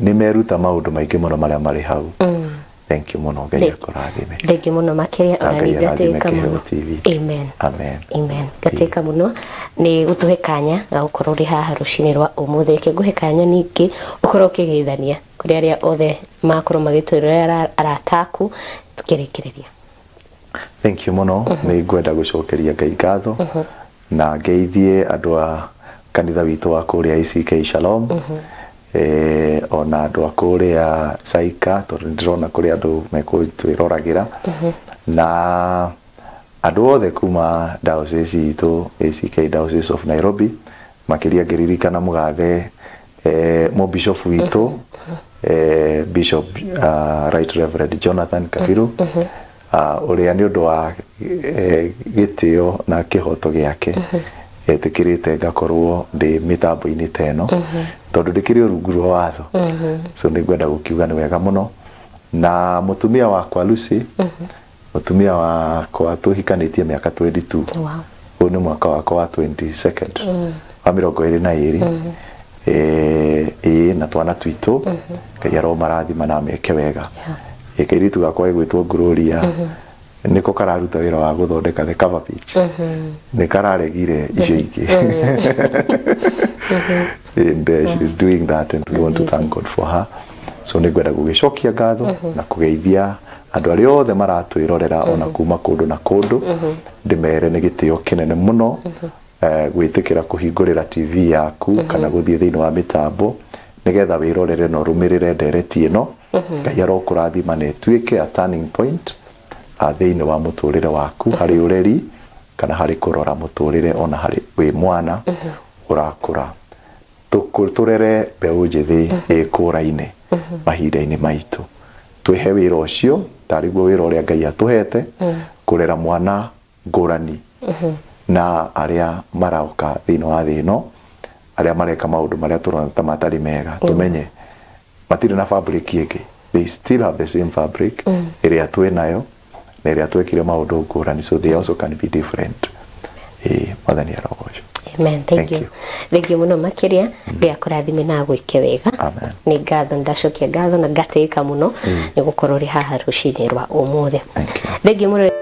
nĩ meruta maũndũ maingĩ mũno marĩa marĩ hau. Thank you mũno, Ngai akũrathime. Thengi mũno makĩria. Na Ona Ngai nĩ arathime ngatĩka Kĩheo mũno. TV. Amen. Amen. Amen. Ngatĩka mũno nĩ gũtũhe kanya ga gũkorwo ũrĩ haha rũcinĩ rwa ũmũthĩ. Reke ngũhe kanya ningĩ ũkorwo ũkĩgeithania kũrĩ arĩa othe makorwo magĩtwĩrorera, arata aku, tukĩrĩkĩrĩria. Thank you mũno. Nĩ ngwenda gũcokeria Ngai ngatho na ngeithie andũ a kanitha witũ wa kũrĩa ACK Shalom, ona andũ a kũrĩa Saika, tondũ nĩ ndĩrona kũrĩ andũ mekũtwĩroragĩra, na andũ othe kuma diocese itũ, ACK Diocese of Nairobi, makĩria ngĩririkana mũgathe mũbishop witũ, Bishop Right Reverend Jonathan Kabiru, ũrĩa nĩ ũndũ wa gĩtĩo na kĩhoto gĩake etĩkĩrĩte ngakorwo ndĩ mĩtambo-inĩ ta ĩno, tondũ ndĩkĩrĩ o rungu rwa watho. So nĩ ngwenda gũkiuga nĩ wega mũno. Na mũtumia wakwa Lucy, mũtumia wakwa tũhikanĩtie mĩaka 22. Ũyũ nĩ mwaka wakwa wa 22nd, wa 22. Ĩĩ, na twana twitũ, Ngai aromarathima na ameke wega. Kairĩtu gakwa gĩgwĩtwo Gloria nĩko kararuta wĩra wa gũthondeka the cover page, nĩ kararegire icio ingĩ, and she's doing that and we want to thank God for her. So nĩ ngwenda gũgĩcokia ngatho na kũgeithia andũ arĩa othe maratwĩrorera ona kuma kũndũ na kũndũ, ndĩmere nĩ gĩtĩo kĩnene mũno gwĩtĩkĩra kũhingũrĩra TV yaku kana gũthiĩ thĩinĩ wa mĩtambo nĩgetha wĩrorere na ũrũmĩrĩre ndereti ĩno. Ngai arokũrathima na ĩtuĩke a turning point thĩinĩ wa mũtũrĩre waku, harĩ ũreri kana harĩ kũrora mũtũrĩre, ona harĩ wĩ mwana ũrakũra. Tũrere mbeũ njĩthĩ ĩkũraine mahinda-inĩ maitũ, twĩhe wĩra ũcio tarĩguo wĩra ũrĩa Ngai atũhete, kũrera mwana ngũrani na arĩa maroka thĩinĩ wa thĩ ĩno, arĩa mareka maũndũ marĩa tũrona ta matarĩ mega. Tũmenye matirĩ na fabric ĩngĩ, they still have the same fabric ĩrĩa twĩ nayo na ĩrĩa twekire maũndũ ngũrani, so they also can be different. Ĩĩ, Mwathani arogocwo. Amen. Thank Thank you. you. Thank you mũno makĩria. Ngai akũrathime na agwĩke wega. Amen. Nĩ ngatho, ndacokia ngatho na ngatĩĩka mũno nĩ gũkorwo ũrĩ haha rũcinĩ rwa ũmũthĩ. Thank you. Thank you mũno.